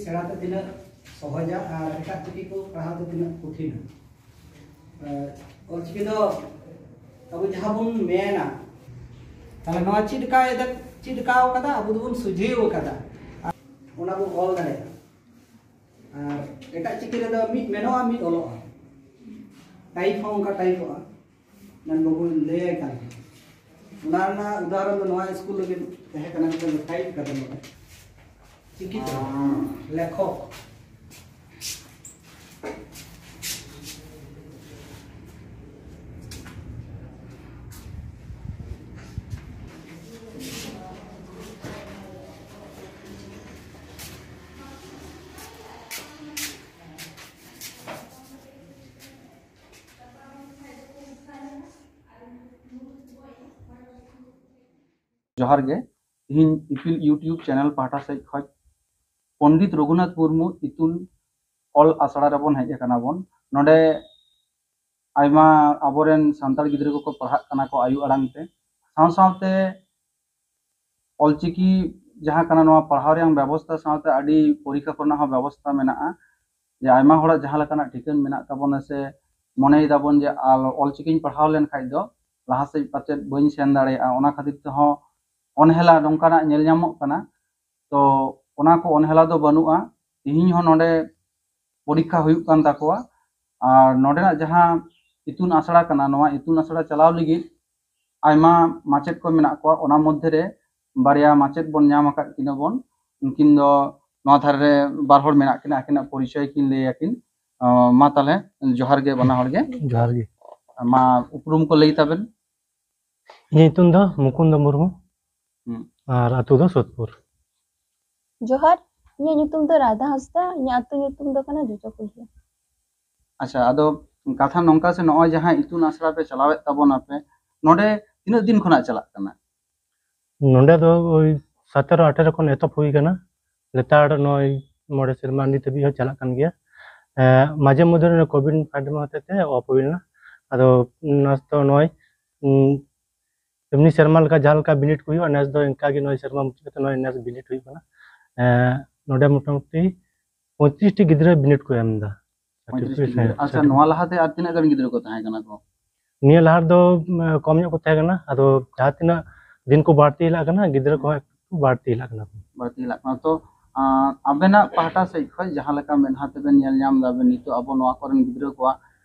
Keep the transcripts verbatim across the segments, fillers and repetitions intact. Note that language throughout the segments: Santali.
ᱥᱮᱬᱟ ᱛᱮ ᱛᱤᱱᱟᱹᱜ ᱥᱚᱦᱚᱡᱟ ᱟᱨ ᱮᱴᱟᱜ ᱪᱤᱠᱤ ᱠᱚ ᱯᱟᱲᱦᱟᱣ ᱛᱮ ᱛᱤᱱᱟᱹᱜ ᱠᱚᱴᱷᱤᱱᱟ᱾ ᱮ, ᱚᱞᱪᱤᱠᱤ ᱫᱚ ᱟᱵᱚ ᱡᱟᱦᱟᱸ ᱵᱚᱱ ᱢᱮᱱᱟ, ᱛᱟᱦᱞᱮ ᱱᱚᱣᱟ ᱪᱮᱫ ᱞᱮᱠᱟᱭ ᱫᱟ-, ᱪᱮᱫ ᱞᱮᱠᱟᱣ ᱠᱟᱫᱟ, ᱟᱵᱚ ᱫᱚᱵᱚᱱ ᱥᱚᱡᱷᱮᱭ ᱠᱟᱫᱟ, ᱚᱱᱟ ᱵᱚᱱ ᱚᱞ ᱫᱟᱲᱮᱭᱟᱜᱼᱟ᱾ ᱟᱨ ᱮᱴᱟᱜ ᱪᱤᱠᱤ ᱨᱮᱫᱚ ᱢᱤᱫ ᱢᱮᱱᱚᱜᱼᱟ, ᱢᱤᱫ ᱚᱞᱚᱜᱼᱟ, ᱴᱟᱭᱤᱯ ᱦᱚᱸ ᱚᱱᱠᱟ ᱴᱟᱭᱤᱯᱚᱜᱼᱟ᱾ ᱱᱟᱱ ᱵᱟᱹᱵᱩᱧ ᱞᱟᱹᱭᱟᱭ ᱠᱟᱱ ᱛᱟᱦᱮᱸᱫ᱾ ᱚᱱᱟ ᱨᱮᱱᱟᱜ ᱩᱫᱟᱦᱚᱨᱚᱱ ᱫᱚ ᱱᱚᱣᱟ ᱥᱠᱩᱞ ᱨᱮᱜᱮ ᱛᱟᱦᱮᱸ ᱠᱟᱱᱟ, ᱢᱤᱫᱴᱟᱝ ᱴᱟᱭᱤᱯ ᱠᱟᱛᱮ ᱱᱚᱰᱮ ᱪᱤᱠᱤᱛᱮ ᱞᱮᱠᱷᱚᱠ᱾ ᱡᱚᱦᱟᱨ ᱜᱮ᱾ ᱛᱤᱦᱤᱧ ᱤᱯᱤᱞ YouTube ᱪᱮᱱᱮᱞ ᱯᱟᱦᱴᱟ ᱥᱮᱫ ᱠᱷᱚᱱ ᱯᱚᱱᱰᱤᱛ ᱨᱚᱜᱷᱩᱱᱟᱛᱷ ᱢᱩᱨᱢᱩ ᱤᱛᱩᱱ ᱚᱞ ᱟᱥᱲᱟ ᱨᱮᱵᱚᱱ ᱦᱮᱡ ᱟᱠᱟᱱᱟ ᱵᱚᱱ᱾ ᱱᱚᱰᱮ ᱟᱭᱢᱟ ᱟᱵᱚᱨᱮᱱ ᱥᱟᱱᱛᱟᱲ ᱜᱤᱫᱽᱨᱟᱹ ᱠᱚᱠᱚ ᱯᱟᱲᱦᱟᱜ ᱠᱟᱱᱟ ᱠᱚ ᱟᱭᱳ ᱟᱲᱟᱝ ᱛᱮ᱾ ᱥᱟᱶ ᱥᱟᱶᱛᱮ ᱚᱞᱪᱤᱠᱤ ᱡᱟᱦᱟᱸ ᱠᱟᱱᱟ, ᱱᱚᱣᱟ ᱯᱟᱲᱦᱟᱣ ᱨᱮᱭᱟᱜ ᱵᱮᱵᱚᱥᱛᱷᱟ ᱥᱟᱶᱛᱮ ᱟᱹᱰᱤ ᱯᱚᱨᱤᱠᱷᱟ ᱠᱚᱨᱮᱱᱟᱜ ᱦᱚᱸ ᱵᱮᱵᱚᱥᱛᱷᱟ ᱢᱮᱱᱟᱜᱼᱟ᱾ ᱡᱮ ᱟᱭᱢᱟ ᱦᱚᱲᱟᱜ ᱡᱟᱦᱟᱸ ᱞᱮᱠᱟᱱᱟᱜ ᱴᱷᱤᱠᱟᱹᱱ ᱢᱮᱱᱟᱜ ᱛᱟᱵᱚᱱᱟ ᱥᱮ ᱢᱚᱱᱮᱭ ᱫᱟᱵᱚᱱ ᱡᱮ ᱟᱞ-, ᱚᱞᱪᱤᱠᱤᱧ ᱯᱟᱲᱦᱟᱣ ᱞᱮᱱᱠᱷᱟᱡ ᱫᱚ ᱞᱟᱦᱟ ᱥᱮᱫ ᱯᱟᱪᱮᱫ ᱵᱟᱹᱧ ᱥᱮᱱ ᱫᱟᱲᱮᱭᱟᱜᱼᱟ, ᱚᱱᱟ ᱠᱷᱟᱹᱛᱤᱨ ᱛᱮᱦᱚᱸ ᱚᱱᱦᱮᱞᱟ ᱱᱚᱝᱠᱟᱱᱟᱜ ᱧᱮᱞ ᱧᱟᱢᱚᱜ ᱠᱟᱱᱟ᱾ ᱛᱚ ᱚᱱᱟ ᱠᱚ ᱚᱱᱦᱮᱞᱟ ᱫᱚ ᱵᱟᱹᱱᱩᱜᱼᱟ᱾ ᱛᱤᱦᱤᱧ ᱦᱚᱸ ᱱᱚᱰᱮ ᱯᱚᱨᱤᱠᱠᱷᱟ ᱦᱩᱭᱩᱜ ᱠᱟᱱ ᱛᱟᱠᱚᱣᱟ᱾ ᱟᱨ ᱱᱚᱰᱮᱱᱟᱜ ᱡᱟᱦᱟᱸ ᱤᱛᱩᱱ ᱟᱥᱲᱟ ᱠᱟᱱᱟ, ᱱᱚᱣᱟ ᱤᱛᱩᱱ ᱟᱥᱲᱟ ᱪᱟᱞᱟᱣ ᱞᱟᱹᱜᱤᱫ ᱟᱭᱢᱟ ᱢᱟᱪᱮᱫ ᱠᱚ ᱢᱮᱱᱟᱜ ᱠᱚᱣᱟ᱾ ᱚᱱᱟ ᱢᱚᱫᱽᱫᱷᱮ ᱨᱮ ᱵᱟᱨᱭᱟ ᱢᱟᱪᱮᱫ ᱵᱚᱱ ᱧᱟᱢ ᱟᱠᱟᱫ ᱠᱤᱱᱟ ᱵᱚᱱ᱾ ᱩᱱᱠᱤᱱ ᱫᱚ ᱱᱚᱣᱟ ᱫᱷᱟᱨᱮ ᱨᱮ ᱵᱟᱨ ᱦᱚᱲ ᱢᱮᱱᱟᱜ ᱠᱤᱱᱟ, ᱟᱹᱠᱤᱱᱟᱜ ᱯᱚᱨᱤᱪᱚᱭ ᱠᱤᱱ ᱞᱟᱹᱭ ᱟᱹᱠᱤᱱ᱾ ᱟᱸ, ᱢᱟ ᱛᱟᱦᱞᱮ, ᱡᱚᱦᱟᱨ ᱜᱮ ᱵᱟᱱᱟ ᱦᱚᱲ ᱜᱮ᱾ ᱡᱚᱦᱟᱨ ᱜᱮ᱾ ᱢᱟ ᱩᱯᱨᱩᱢ ᱠᱚ ᱞᱟᱹᱭ ᱛᱟᱵᱮᱱ᱾ ᱤᱧᱟᱹᱜ ᱧᱩᱛᱩᱢ ᱫᱚ ᱢᱩᱠᱩᱱᱫᱚ ᱢᱩᱨᱢᱩ᱾ ᱦᱩᱸ᱾ ᱟᱨ ᱟᱹᱛᱩ ᱫᱚ ᱥᱳᱫᱷᱯᱩᱨ᱾ ᱡᱚᱦᱟᱨ, ᱤᱧᱟᱹᱜ ᱧᱩᱛᱩᱢ ᱫᱚ ᱨᱟᱫᱷᱟ ᱦᱟᱸᱥᱫᱟ, ᱤᱧᱟᱹᱜ ᱟᱹᱛᱩ ᱧᱩᱛᱩᱢ ᱫᱚ ᱠᱟᱱᱟ ᱡᱚᱡᱚ ᱠᱩᱞᱦᱤ᱾ ᱟᱪᱪᱷᱟ, ᱟᱫᱚ ᱠᱟᱛᱷᱟ ᱱᱚᱝᱠᱟ ᱥᱮ, ᱱᱚᱜᱼᱚᱭ ᱡᱟᱦᱟᱸ ᱤᱛᱩᱱ ᱟᱥᱲᱟ ᱯᱮ ᱪᱟᱞᱟᱣᱮᱫ ᱛᱟᱵᱚᱱᱟᱯᱮ, ᱱᱚᱰᱮ ᱛᱤᱱᱟᱹᱜ ᱫᱤᱱ ᱠᱷᱚᱱᱟᱜ ᱪᱟᱞᱟᱜ ᱠᱟᱱᱟ? ᱱᱚᱰᱮ ᱫᱚ ᱳᱭ ᱥᱟᱛᱮᱨᱚ ᱟᱴᱷᱮᱨᱚ ᱠᱷᱚᱱ ᱮᱛᱚᱦᱚᱵ ᱦᱩᱭ ᱠᱟᱱᱟ᱾ ᱞᱮᱛᱟᱲ ᱱᱚᱜᱼᱚᱭ ᱢᱚᱬᱮ ᱥᱮᱨᱢᱟ ᱱᱤᱛ ᱦᱟᱹᱵᱤᱡ ᱦᱚᱸ ᱪᱟᱞᱟᱜ ᱠᱟᱱ ᱜᱮᱭᱟ᱾ ᱮᱸ, ᱢᱟᱡᱷᱮ ᱢᱚᱫᱽᱫᱷᱮ ᱨᱮ ᱠᱳᱵᱷᱤᱰ ᱯᱟᱱᱰᱮᱢᱤᱠ ᱦᱚᱛᱮᱡ ᱛᱮ ᱚᱯᱷ ᱦᱩᱭ ᱞᱮᱱᱟ᱾ ᱟᱫᱚ ᱱᱮᱥ ᱫᱚ ᱱᱚᱜᱼᱚᱭ, ᱩᱸ, ᱮᱢᱱᱤ ᱥᱮᱨᱢᱟ ᱞᱮᱠᱟ ᱡᱟᱦᱟᱸ ᱞᱮᱠᱟ ᱵᱤᱱᱤᱰ ᱠᱚ ᱦᱩᱭᱩᱜᱼᱟ, ᱱᱮᱥ ᱫᱚ ᱤᱱᱠᱟ ᱜᱮ ᱱᱚᱜᱼᱚᱭ ᱥᱮᱨᱢᱟ ᱢᱩᱪᱟᱹᱫ ᱠᱟᱛᱮ ᱱᱚᱜᱼᱚᱭ ᱱᱮᱥ ᱵᱤᱱᱤᱰ ᱦᱩᱭᱩᱜ ᱠᱟᱱᱟ᱾ ᱮᱸ, ᱱᱚᱰᱮ ᱢᱚᱴᱟᱢᱩᱴᱤ ᱯᱚᱸᱭᱛᱨᱤᱥ ᱴᱤ ᱜᱤᱫᱽᱨᱟᱹ ᱵᱤᱱᱤᱰ ᱠᱚ ᱮᱢ ᱮᱫᱟ᱾ ᱯᱚᱸᱭᱛᱨᱤᱥ ᱴᱤ ᱜᱤᱫᱽᱨᱟᱹ᱾ ᱟᱪᱪᱷᱟ, ᱱᱚᱣᱟ ᱞᱟᱦᱟᱛᱮ ᱟᱨ ᱛᱤᱱᱟᱹᱜ ᱜᱟᱱ ᱜᱤᱫᱽᱨᱟᱹ ᱠᱚ ᱛᱟᱦᱮᱸ ᱠᱟᱱᱟ ᱠᱚ? ᱱᱤᱭᱟᱹ ᱞᱟᱦᱟ ᱨᱮᱫᱚ ᱩᱢ, ᱠᱚᱢ ᱧᱚᱜ ᱠᱚ ᱛᱟᱦᱮᱸ ᱠᱟᱱᱟ᱾ ᱟᱫᱚ ᱡᱟᱦᱟᱸ ᱛᱤᱱᱟᱹᱜ ᱫᱤᱱ ᱠᱚ ᱵᱟᱹᱲᱛᱤ ᱦᱮᱞᱟᱜ ᱠᱟᱱᱟ, ᱜᱤᱫᱽᱨᱟᱹ ᱠᱚᱦᱚᱸ ᱮᱠᱴᱩ ᱵᱟᱹᱲᱛᱤ ᱦᱮᱞᱟᱜ ᱠᱟᱱᱟ ᱠᱚ᱾ ᱵᱟᱹᱲᱛᱤ ᱦᱮᱞᱟᱜ ᱠᱟᱱᱟ᱾ ᱛᱚ ᱟᱸ, ᱟᱵᱮᱱᱟᱜ ᱯᱟᱦᱴᱟ ᱥᱮᱫ ᱠᱷᱚᱱ ᱡᱟᱦᱟᱸ ᱞᱮᱠᱟ ᱢᱮᱫᱦᱟ ᱛᱮᱵᱮᱱ ᱧᱮᱞ ᱧᱟᱢ ᱮᱫᱟ ᱵᱮᱱ ᱱᱤᱛᱚᱜ ᱟᱵᱚ ᱱᱚᱣᱟ ᱠᱚᱨᱮᱱ ᱜᱤᱫᱽᱨᱟᱹ ᱠᱚᱣᱟᱜ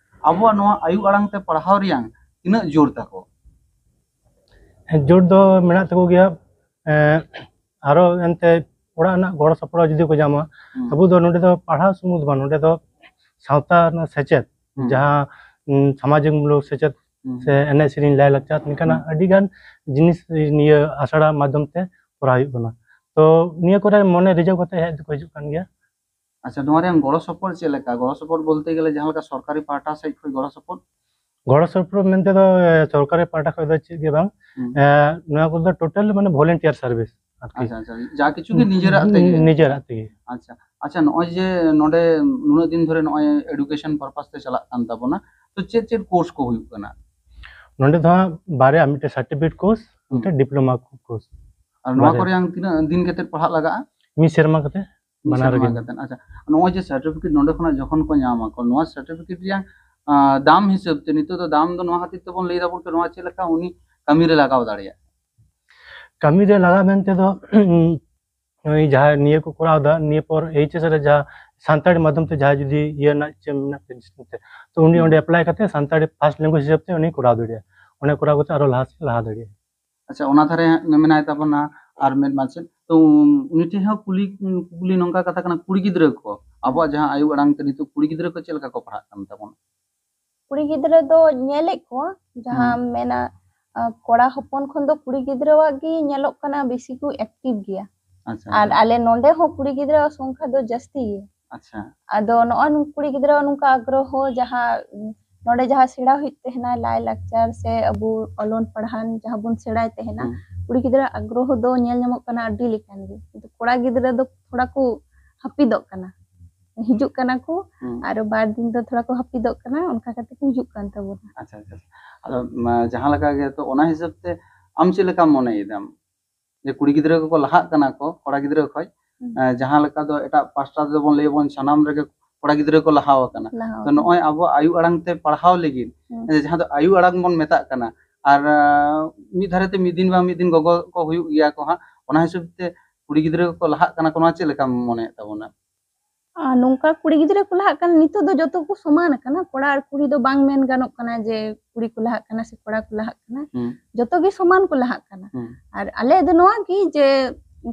ᱟᱵᱚᱣᱟᱜ ᱱᱚᱣᱟ ᱟᱭᱳ ᱟᱲᱟᱝ ᱛᱮ ᱯᱟᱲᱦᱟᱣ ᱨᱮᱭᱟᱝ ᱛᱤᱱᱟᱹᱜ ᱡᱳᱨ ᱛᱟᱠᱚ? ᱦᱮᱸ, ᱡᱳᱨ ᱫᱚ ᱢᱮᱱᱟᱜ ᱛᱟᱠᱚ ᱜᱮᱭᱟ᱾ ᱮᱸ, ᱟᱨᱚ ᱮᱱᱛᱮ ᱚᱲᱟᱜ ᱨᱮᱱᱟᱜ ᱜᱚᱲᱚ ᱥᱚᱯᱚᱦᱚᱫ ᱡᱩᱫᱤ ᱠᱚ ᱧᱟᱢᱟ, ᱦᱩᱸ᱾ ᱟᱵᱚ ᱫᱚ ᱱᱚᱰᱮ ᱫᱚ ᱯᱟᱲᱦᱟᱣ ᱥᱩᱢᱩᱝ ᱫᱚ ᱵᱟᱝ, ᱱᱚᱰᱮ ᱫᱚ ᱥᱟᱶᱛᱟ ᱨᱮᱱᱟᱜ ᱥᱮᱪᱮᱫ, ᱦᱩᱸ᱾ ᱡᱟᱦᱟᱸ ᱩᱢ, ᱥᱟᱢᱟᱡᱤᱠ ᱢᱩᱞᱚᱠ ᱥᱮᱪᱮᱫ ᱦᱩᱸ᱾ ᱥᱮ ᱮᱱᱮᱡ ᱥᱮᱨᱮᱧ ᱞᱟᱭ ᱞᱟᱠᱪᱟᱨ ᱱᱤᱝᱠᱟᱱᱟᱜ ᱦᱩᱸ᱾ ᱟᱹᱰᱤ ᱜᱟᱱ ᱡᱤᱱᱤᱥ ᱱᱤᱭᱟᱹ ᱟᱥᱲᱟ ᱢᱟᱫᱽᱫᱷᱚᱢ ᱛᱮ ᱠᱚᱨᱟᱣ ᱦᱩᱭᱩᱜ ᱠᱟᱱᱟ᱾ ᱛᱚ ᱱᱤᱭᱟᱹ ᱠᱚᱨᱮ ᱢᱚᱱᱮ ᱨᱤᱡᱷᱟᱹᱣ ᱠᱟᱛᱮ ᱦᱮᱡ ᱫᱚᱠᱚ ᱦᱤᱡᱩᱜ ᱠᱟᱱ ᱜᱮᱭᱟ᱾ ᱟᱪᱪᱷᱟ, ᱱᱚᱣᱟ ᱨᱮᱭᱟᱝ ᱜᱚᱲᱚ ᱥᱚᱯᱚᱦᱚᱫ ᱪᱮᱫ ᱞᱮᱠᱟ? ᱜᱚᱲᱚ ᱥᱚᱯᱚᱦᱚᱫ ᱵᱚᱞᱛᱮ ᱜᱮᱞᱮ ᱡᱟᱦᱟᱸ ᱞᱮᱠᱟ ᱥᱚᱨᱠᱟᱨᱤ ᱯᱟᱦᱴᱟ ᱥᱮᱫ ᱠᱷᱚᱱ ᱜᱚᱲᱚ ᱥᱚᱯᱚᱦᱚᱫ? ᱜᱚᱲᱚ ᱥᱚᱯᱚᱦᱚᱫ ᱢᱮᱱᱛᱮ ᱫᱚ ᱮ, ᱥᱚᱨᱠᱟᱨᱤ ᱯᱟᱦᱴᱟ ᱠᱷᱚᱱ ᱫᱚ ᱪᱮᱫ ᱜᱮ ᱵᱟᱝ᱾ ᱦᱩᱸ᱾ ᱮ, ᱱᱚᱣᱟ ᱠᱚᱫᱚ ᱴᱳᱴᱟᱞ ᱢᱟᱱᱮ ᱵᱷᱚᱞᱮᱱᱴᱤᱭᱟᱨ ᱥᱟᱨᱵᱷᱤᱥ ᱟᱨᱠᱤ᱾ ᱟᱪᱪᱷᱟ, ᱟᱪᱪᱷᱟ, ᱡᱟ ᱠᱤᱪᱷᱩ ᱜᱮ ᱱᱤᱡᱮᱨᱟᱜ ᱛᱮᱜᱮ? ᱱᱤᱡᱮᱨᱟᱜ ᱛᱮᱜᱮ᱾ ᱟᱪᱪᱷᱟ, ᱟᱪᱪᱷᱟ, ᱱᱚᱜᱼᱚᱭ ᱡᱮ ᱱᱚᱰᱮ ᱱᱩᱱᱟᱹᱜ ᱫᱤᱱ ᱫᱷᱚᱨᱮ ᱱᱚᱜᱼᱚᱭ ᱮᱰᱩᱠᱮᱥᱚᱱ ᱯᱟᱨᱯᱟᱥ ᱛᱮ ᱪᱟᱞᱟᱜ ᱠᱟᱱ ᱛᱟᱵᱚᱱᱟ, ᱛᱚ ᱪᱮᱫ ᱪᱮᱫ ᱠᱳᱨᱥ ᱠᱚ ᱦᱩᱭᱩᱜ ᱠᱟᱱᱟ? ᱱᱚᱰᱮ ᱫᱚ ᱦᱟᱸᱜ ᱵᱟᱨᱭᱟ, ᱢᱤᱫᱴᱮᱱ ᱥᱟᱨᱴᱤᱯᱷᱤᱠᱮᱴ ᱠᱳᱨᱥ, ᱦᱩᱸ᱾ ᱢᱤᱫᱴᱮᱱ ᱰᱤᱯᱞᱳᱢᱟ ᱠᱳᱨᱥ᱾ ᱟᱨ ᱱᱚᱣᱟ ᱵᱟᱨᱭᱟ᱾ ᱠᱚ ᱨᱮᱭᱟᱝ ᱛᱤᱱᱟᱹᱜ ᱫᱤᱱ ᱠᱟᱛᱮ ᱯᱟᱲᱦᱟᱜ ᱞᱟᱜᱟᱜᱼᱟ? ᱢᱤᱫ ᱥᱮᱨᱢᱟ ᱠᱟᱛᱮ᱾ ᱢᱤᱫ ᱵᱟᱱᱟᱨ ᱥᱮᱨᱢᱟ ᱨᱮᱜᱮ᱾ ᱠᱟᱛᱮ᱾ ᱟᱪᱪᱷᱟ, ᱱᱚᱜᱼᱚᱭ ᱡᱮ ᱥᱟᱨᱴᱤᱯᱷᱤᱠᱮᱴ ᱱᱚᱰᱮ ᱠᱷᱚᱱᱟᱜ ᱡᱚᱠᱷᱚᱱ ᱠᱚ ᱧᱟᱢᱟ ᱠᱚ, ᱱᱚᱣᱟ ᱥᱟᱨᱴᱤᱯᱷᱤᱠᱮᱴ ᱨᱮᱭᱟᱝ ᱟᱸ, ᱫᱟᱢ ᱦᱤᱥᱟᱹᱵ ᱛᱮ ᱱᱤᱛᱚᱜ ᱫᱚ ᱫᱟᱢ ᱫᱚ ᱱᱚᱣᱟ ᱠᱷᱟᱹᱛᱤᱨ ᱛᱮᱵᱚᱱ ᱞᱟᱹᱭ ᱫᱟᱵᱚᱱ ᱠᱤ ᱱᱚᱣᱟ ᱪᱮᱫ ᱞᱮᱠᱟ ᱩᱱᱤ ᱠᱟᱹᱢᱤ ᱨᱮ ᱞᱟᱜᱟᱣ ᱫᱟᱲᱮᱭᱟᱜᱼᱟ? ᱠᱟᱹᱢᱤ ᱨᱮ ᱞᱟᱜᱟᱣ ᱢᱮᱱᱛᱮ ᱫᱚ ᱱᱩᱭ ᱡᱟᱦᱟᱸᱭ ᱱᱤᱭᱟᱹ ᱠᱚ ᱠᱚᱨᱟᱣ ᱮᱫᱟ, ᱱᱤᱭᱟᱹ ᱯᱚᱨ ᱮᱭᱤᱪ ᱮᱥ ᱨᱮ ᱡᱟᱦᱟᱸ ᱥᱟᱱᱛᱟᱲᱤ ᱢᱟᱫᱽᱫᱷᱚᱢ ᱛᱮ ᱡᱟᱦᱟᱸᱭ ᱡᱩᱫᱤ ᱤᱭᱟᱹ ᱨᱮᱱᱟᱜ ᱤᱪᱪᱷᱟᱹ ᱢᱮᱱᱟᱜ ᱛᱟᱭᱟ, ᱛᱚ ᱩᱱᱤ ᱦᱩᱸ᱾ ᱚᱸᱰᱮ ᱮᱯᱞᱟᱭ ᱠᱟᱛᱮ ᱥᱟᱱᱛᱟᱲᱤ ᱯᱷᱟᱥᱴ ᱞᱮᱝᱜᱩᱭᱮᱡᱽ ᱦᱤᱥᱟᱹᱵ ᱛᱮ ᱩᱱᱤ ᱠᱚᱨᱟᱣ ᱫᱟᱲᱮᱭᱟᱜᱼᱟ᱾ ᱚᱸᱰᱮ ᱠᱚᱨᱟᱣ ᱠᱟᱛᱮ ᱟᱨᱚ ᱞᱟᱦᱟ ᱥᱮᱫ ᱞᱟᱦᱟ ᱫᱟᱲᱮᱭᱟᱜᱼᱟ᱾ ᱟᱪᱪᱷᱟ, ᱚᱱᱟ ᱫᱷᱟᱨᱮ ᱦᱟᱸᱜ ᱢᱮᱱᱟᱭ ᱛᱟᱵᱚᱱᱟ ᱟᱨ ᱢᱤᱫ ᱢᱟᱪᱮᱫ᱾ ᱛᱚ ᱩᱱᱤ ᱴᱷᱮᱱ ᱦᱚᱸ ᱠᱩᱞᱤ, ᱠᱩᱠᱞᱤ ᱱᱚᱝᱠᱟ ᱠᱟᱛᱷᱟ ᱠᱟᱱᱟ, ᱠᱩᱲᱤ ᱜᱤᱫᱽᱨᱟᱹ ᱠᱚ ᱟᱵᱚᱣᱟᱜ ᱡᱟᱦᱟᱸ ᱟᱭᱳ ᱟᱲᱟᱝ ᱛᱮ ᱱᱤᱛᱚᱜ ᱠᱩᱲᱤ ᱜᱤᱫᱽᱨᱟᱹ ᱠᱚ ᱪᱮᱫ ᱞᱮᱠᱟ ᱠᱚ ᱯᱟᱲᱦᱟᱜ ᱠᱟᱱ ᱛᱟᱵᱚᱱᱟ? ᱠᱩᱲᱤ ᱜᱤᱫᱽᱨᱟᱹ ᱫᱚ ᱧᱮᱞᱮᱫ ᱠᱚᱣᱟ, ᱡᱟᱦᱟᱸ ᱢᱮᱱᱟ, ᱟᱸ, ᱠᱚᱲᱟ ᱦᱚᱯᱚᱱ ᱠᱷᱚᱱ ᱫᱚ ᱠᱩᱲᱤ ᱜᱤᱫᱽᱨᱟᱹᱣᱟᱜ ᱜᱮ ᱧᱮᱞᱚᱜ ᱠᱟᱱᱟ ᱵᱮᱥᱤ ᱠᱚ ᱮᱠᱴᱤᱵᱷ ᱜᱮᱭᱟ᱾ ᱟᱪᱪᱷᱟ, ᱟᱨ ᱟᱪᱪᱷᱟ᱾ ᱟᱞᱮ ᱱᱚᱰᱮ ᱦᱚᱸ ᱠᱩᱲᱤ ᱜᱤᱫᱽᱨᱟᱹᱣᱟᱜ ᱥᱚᱝᱠᱷᱟ ᱫᱚ ᱡᱟᱹᱥᱛᱤ ᱜᱮᱭᱟ᱾ ᱟᱪᱪᱷᱟ᱾ ᱟᱫᱚ ᱱᱚᱜᱼᱚᱭ ᱱᱩᱠᱩ ᱠᱩᱲᱤ ᱜᱤᱫᱽᱨᱟᱹᱣᱟᱜ ᱱᱚᱝᱠᱟ ᱟᱜᱽᱨᱚᱦᱚ, ᱡᱟᱦᱟᱸ, ᱩᱸ, ᱱᱚᱰᱮ ᱡᱟᱦᱟᱸ ᱥᱮᱬᱟ ᱦᱩᱭᱩᱜ ᱛᱟᱦᱮᱱᱟ, ᱞᱟᱭ ᱞᱟᱠᱪᱟᱨ ᱥᱮ ᱟᱵᱚ ᱚᱞᱚᱱ ᱯᱟᱲᱦᱟᱣ ᱡᱟᱦᱟᱸ ᱵᱚᱱ ᱥᱮᱬᱟᱭ ᱛᱟᱦᱮᱱᱟ, ᱦᱩᱸ᱾ ᱠᱩᱲᱤ ᱜᱤᱫᱽᱨᱟᱹ ᱟᱜᱽᱨᱚᱦᱚ ᱫᱚ ᱧᱮᱞ ᱧᱟᱢᱚᱜ ᱠᱟᱱᱟ ᱟᱹᱰᱤ ᱞᱮᱠᱟᱱ ᱜᱮ, ᱠᱤᱱᱛᱩ ᱠᱚᱲᱟ ᱜᱤᱫᱽᱨᱟᱹ ᱫᱚ ᱛᱷᱚᱲᱟ ᱠᱚ ᱦᱟᱹᱯᱤᱫᱚᱜ ᱠᱟᱱᱟ, ᱦᱤᱡᱩᱜ ᱠᱟᱱᱟ ᱠᱚ ᱦᱩᱸ᱾ ᱟᱨ ᱵᱟᱨ ᱫᱤᱱ ᱫᱚ ᱛᱷᱚᱲᱟ ᱠᱚ ᱦᱟᱹᱯᱤᱫᱚᱜ ᱠᱟᱱᱟ, ᱚᱱᱠᱟ ᱠᱟᱛᱮ ᱠᱚ ᱦᱤᱡᱩᱜ ᱠᱟᱱ ᱛᱟᱵᱚᱱᱟ᱾ ᱟᱪᱪᱷᱟ, ᱟᱪᱪᱷᱟ, ᱟᱪᱪᱷᱟ᱾ ᱟᱫᱚ, ᱢᱟ, ᱡᱟᱦᱟᱸ ᱞᱮᱠᱟ ᱜᱮ ᱛᱚ, ᱚᱱᱟ ᱦᱤᱥᱟᱹᱵ ᱛᱮ ᱟᱢ ᱪᱮᱫ ᱞᱮᱠᱟᱢ ᱢᱚᱱᱮᱭᱮᱫᱟᱢ ᱡᱮ ᱠᱩᱲᱤ ᱜᱤᱫᱽᱨᱟᱹ ᱠᱚᱠᱚ ᱞᱟᱦᱟᱜ ᱠᱟᱱᱟ ᱠᱚ ᱠᱚᱲᱟ ᱜᱤᱫᱽᱨᱟᱹ ᱠᱷᱚᱡ, ᱮᱸ, ᱡᱟᱦᱟᱸ ᱞᱮᱠᱟ ᱫᱚ ᱮᱴᱟᱜ ᱯᱟᱥᱴᱟ ᱨᱮᱫᱚ ᱵᱚᱱ ᱞᱟᱹᱭ ᱟᱵᱚᱱ ᱥᱟᱱᱟᱢ ᱨᱮᱜᱮ ᱠᱚᱲᱟ ᱜᱤᱫᱽᱨᱟᱹ ᱠᱚ ᱞᱟᱦᱟᱣ ᱟᱠᱟᱱᱟ᱾ ᱞᱟᱦᱟᱣ ᱛᱚ ᱟᱠᱟᱱᱟ᱾ ᱱᱚᱜᱼᱚᱭ ᱟᱵᱚ ᱟᱭᱩ ᱟᱲᱟᱝ ᱛᱮ ᱯᱟᱲᱦᱟᱣ ᱞᱟᱹᱜᱤᱫ, ᱦᱩᱸ᱾ ᱮᱸ, ᱡᱟᱦᱟᱸ ᱫᱚ ᱟᱭᱩ ᱟᱲᱟᱝ ᱵᱚᱱ ᱢᱮᱛᱟᱜ ᱠᱟᱱᱟ, ᱟᱨ, ᱟᱸ, ᱢᱤᱫ ᱫᱷᱟᱨᱮ ᱛᱮ ᱢᱤᱫ ᱫᱤᱱ ᱵᱟᱝ ᱢᱤᱫ ᱫᱤᱱ ᱜᱚᱜᱚ ᱠᱚ ᱦᱩᱭᱩᱜ ᱜᱮᱭᱟ ᱠᱚ ᱦᱟᱸᱜ, ᱚᱱᱟ ᱦᱤᱥᱟᱹᱵ ᱛᱮ ᱠᱩᱲᱤ ᱜᱤᱫᱽᱨᱟᱹ ᱠᱚᱠᱚ ᱞᱟᱦᱟᱜ ᱠᱟᱱᱟ ᱠᱚ, ᱱᱚᱣᱟ ᱪᱮᱫ ᱞᱮᱠᱟᱢ ᱢᱚᱱᱮᱭᱮᱫ ᱛᱟᱵᱚᱱᱟ? ᱟᱨ ᱱᱚᱝᱠᱟ ᱠᱩᱲᱤ ᱜᱤᱫᱽᱨᱟᱹ ᱠᱚ ᱞᱟᱦᱟᱜ ᱠᱟᱱᱟ, ᱱᱤᱛᱚᱜ ᱫᱚ ᱡᱚᱛᱚ ᱠᱚ ᱥᱚᱢᱟᱱ ᱟᱠᱟᱱᱟ, ᱠᱚᱲᱟ ᱟᱨ ᱠᱩᱲᱤ ᱫᱚ ᱵᱟᱝ ᱢᱮᱱ ᱜᱟᱱᱚᱜ ᱠᱟᱱᱟ ᱡᱮ ᱠᱩᱲᱤ ᱠᱚ ᱞᱟᱦᱟᱜ ᱠᱟᱱᱟ ᱥᱮ ᱠᱚᱲᱟ ᱠᱚ ᱞᱟᱦᱟᱜ ᱠᱟᱱᱟ, ᱦᱩᱸ᱾ ᱡᱚᱛᱚ ᱜᱮ ᱥᱚᱢᱟᱱ ᱠᱚ ᱞᱟᱦᱟᱜ ᱠᱟᱱᱟ᱾ ᱦᱩᱸ᱾ ᱟᱨ ᱟᱞᱮ ᱫᱚ ᱱᱚᱣᱟ ᱜᱮ ᱡᱮ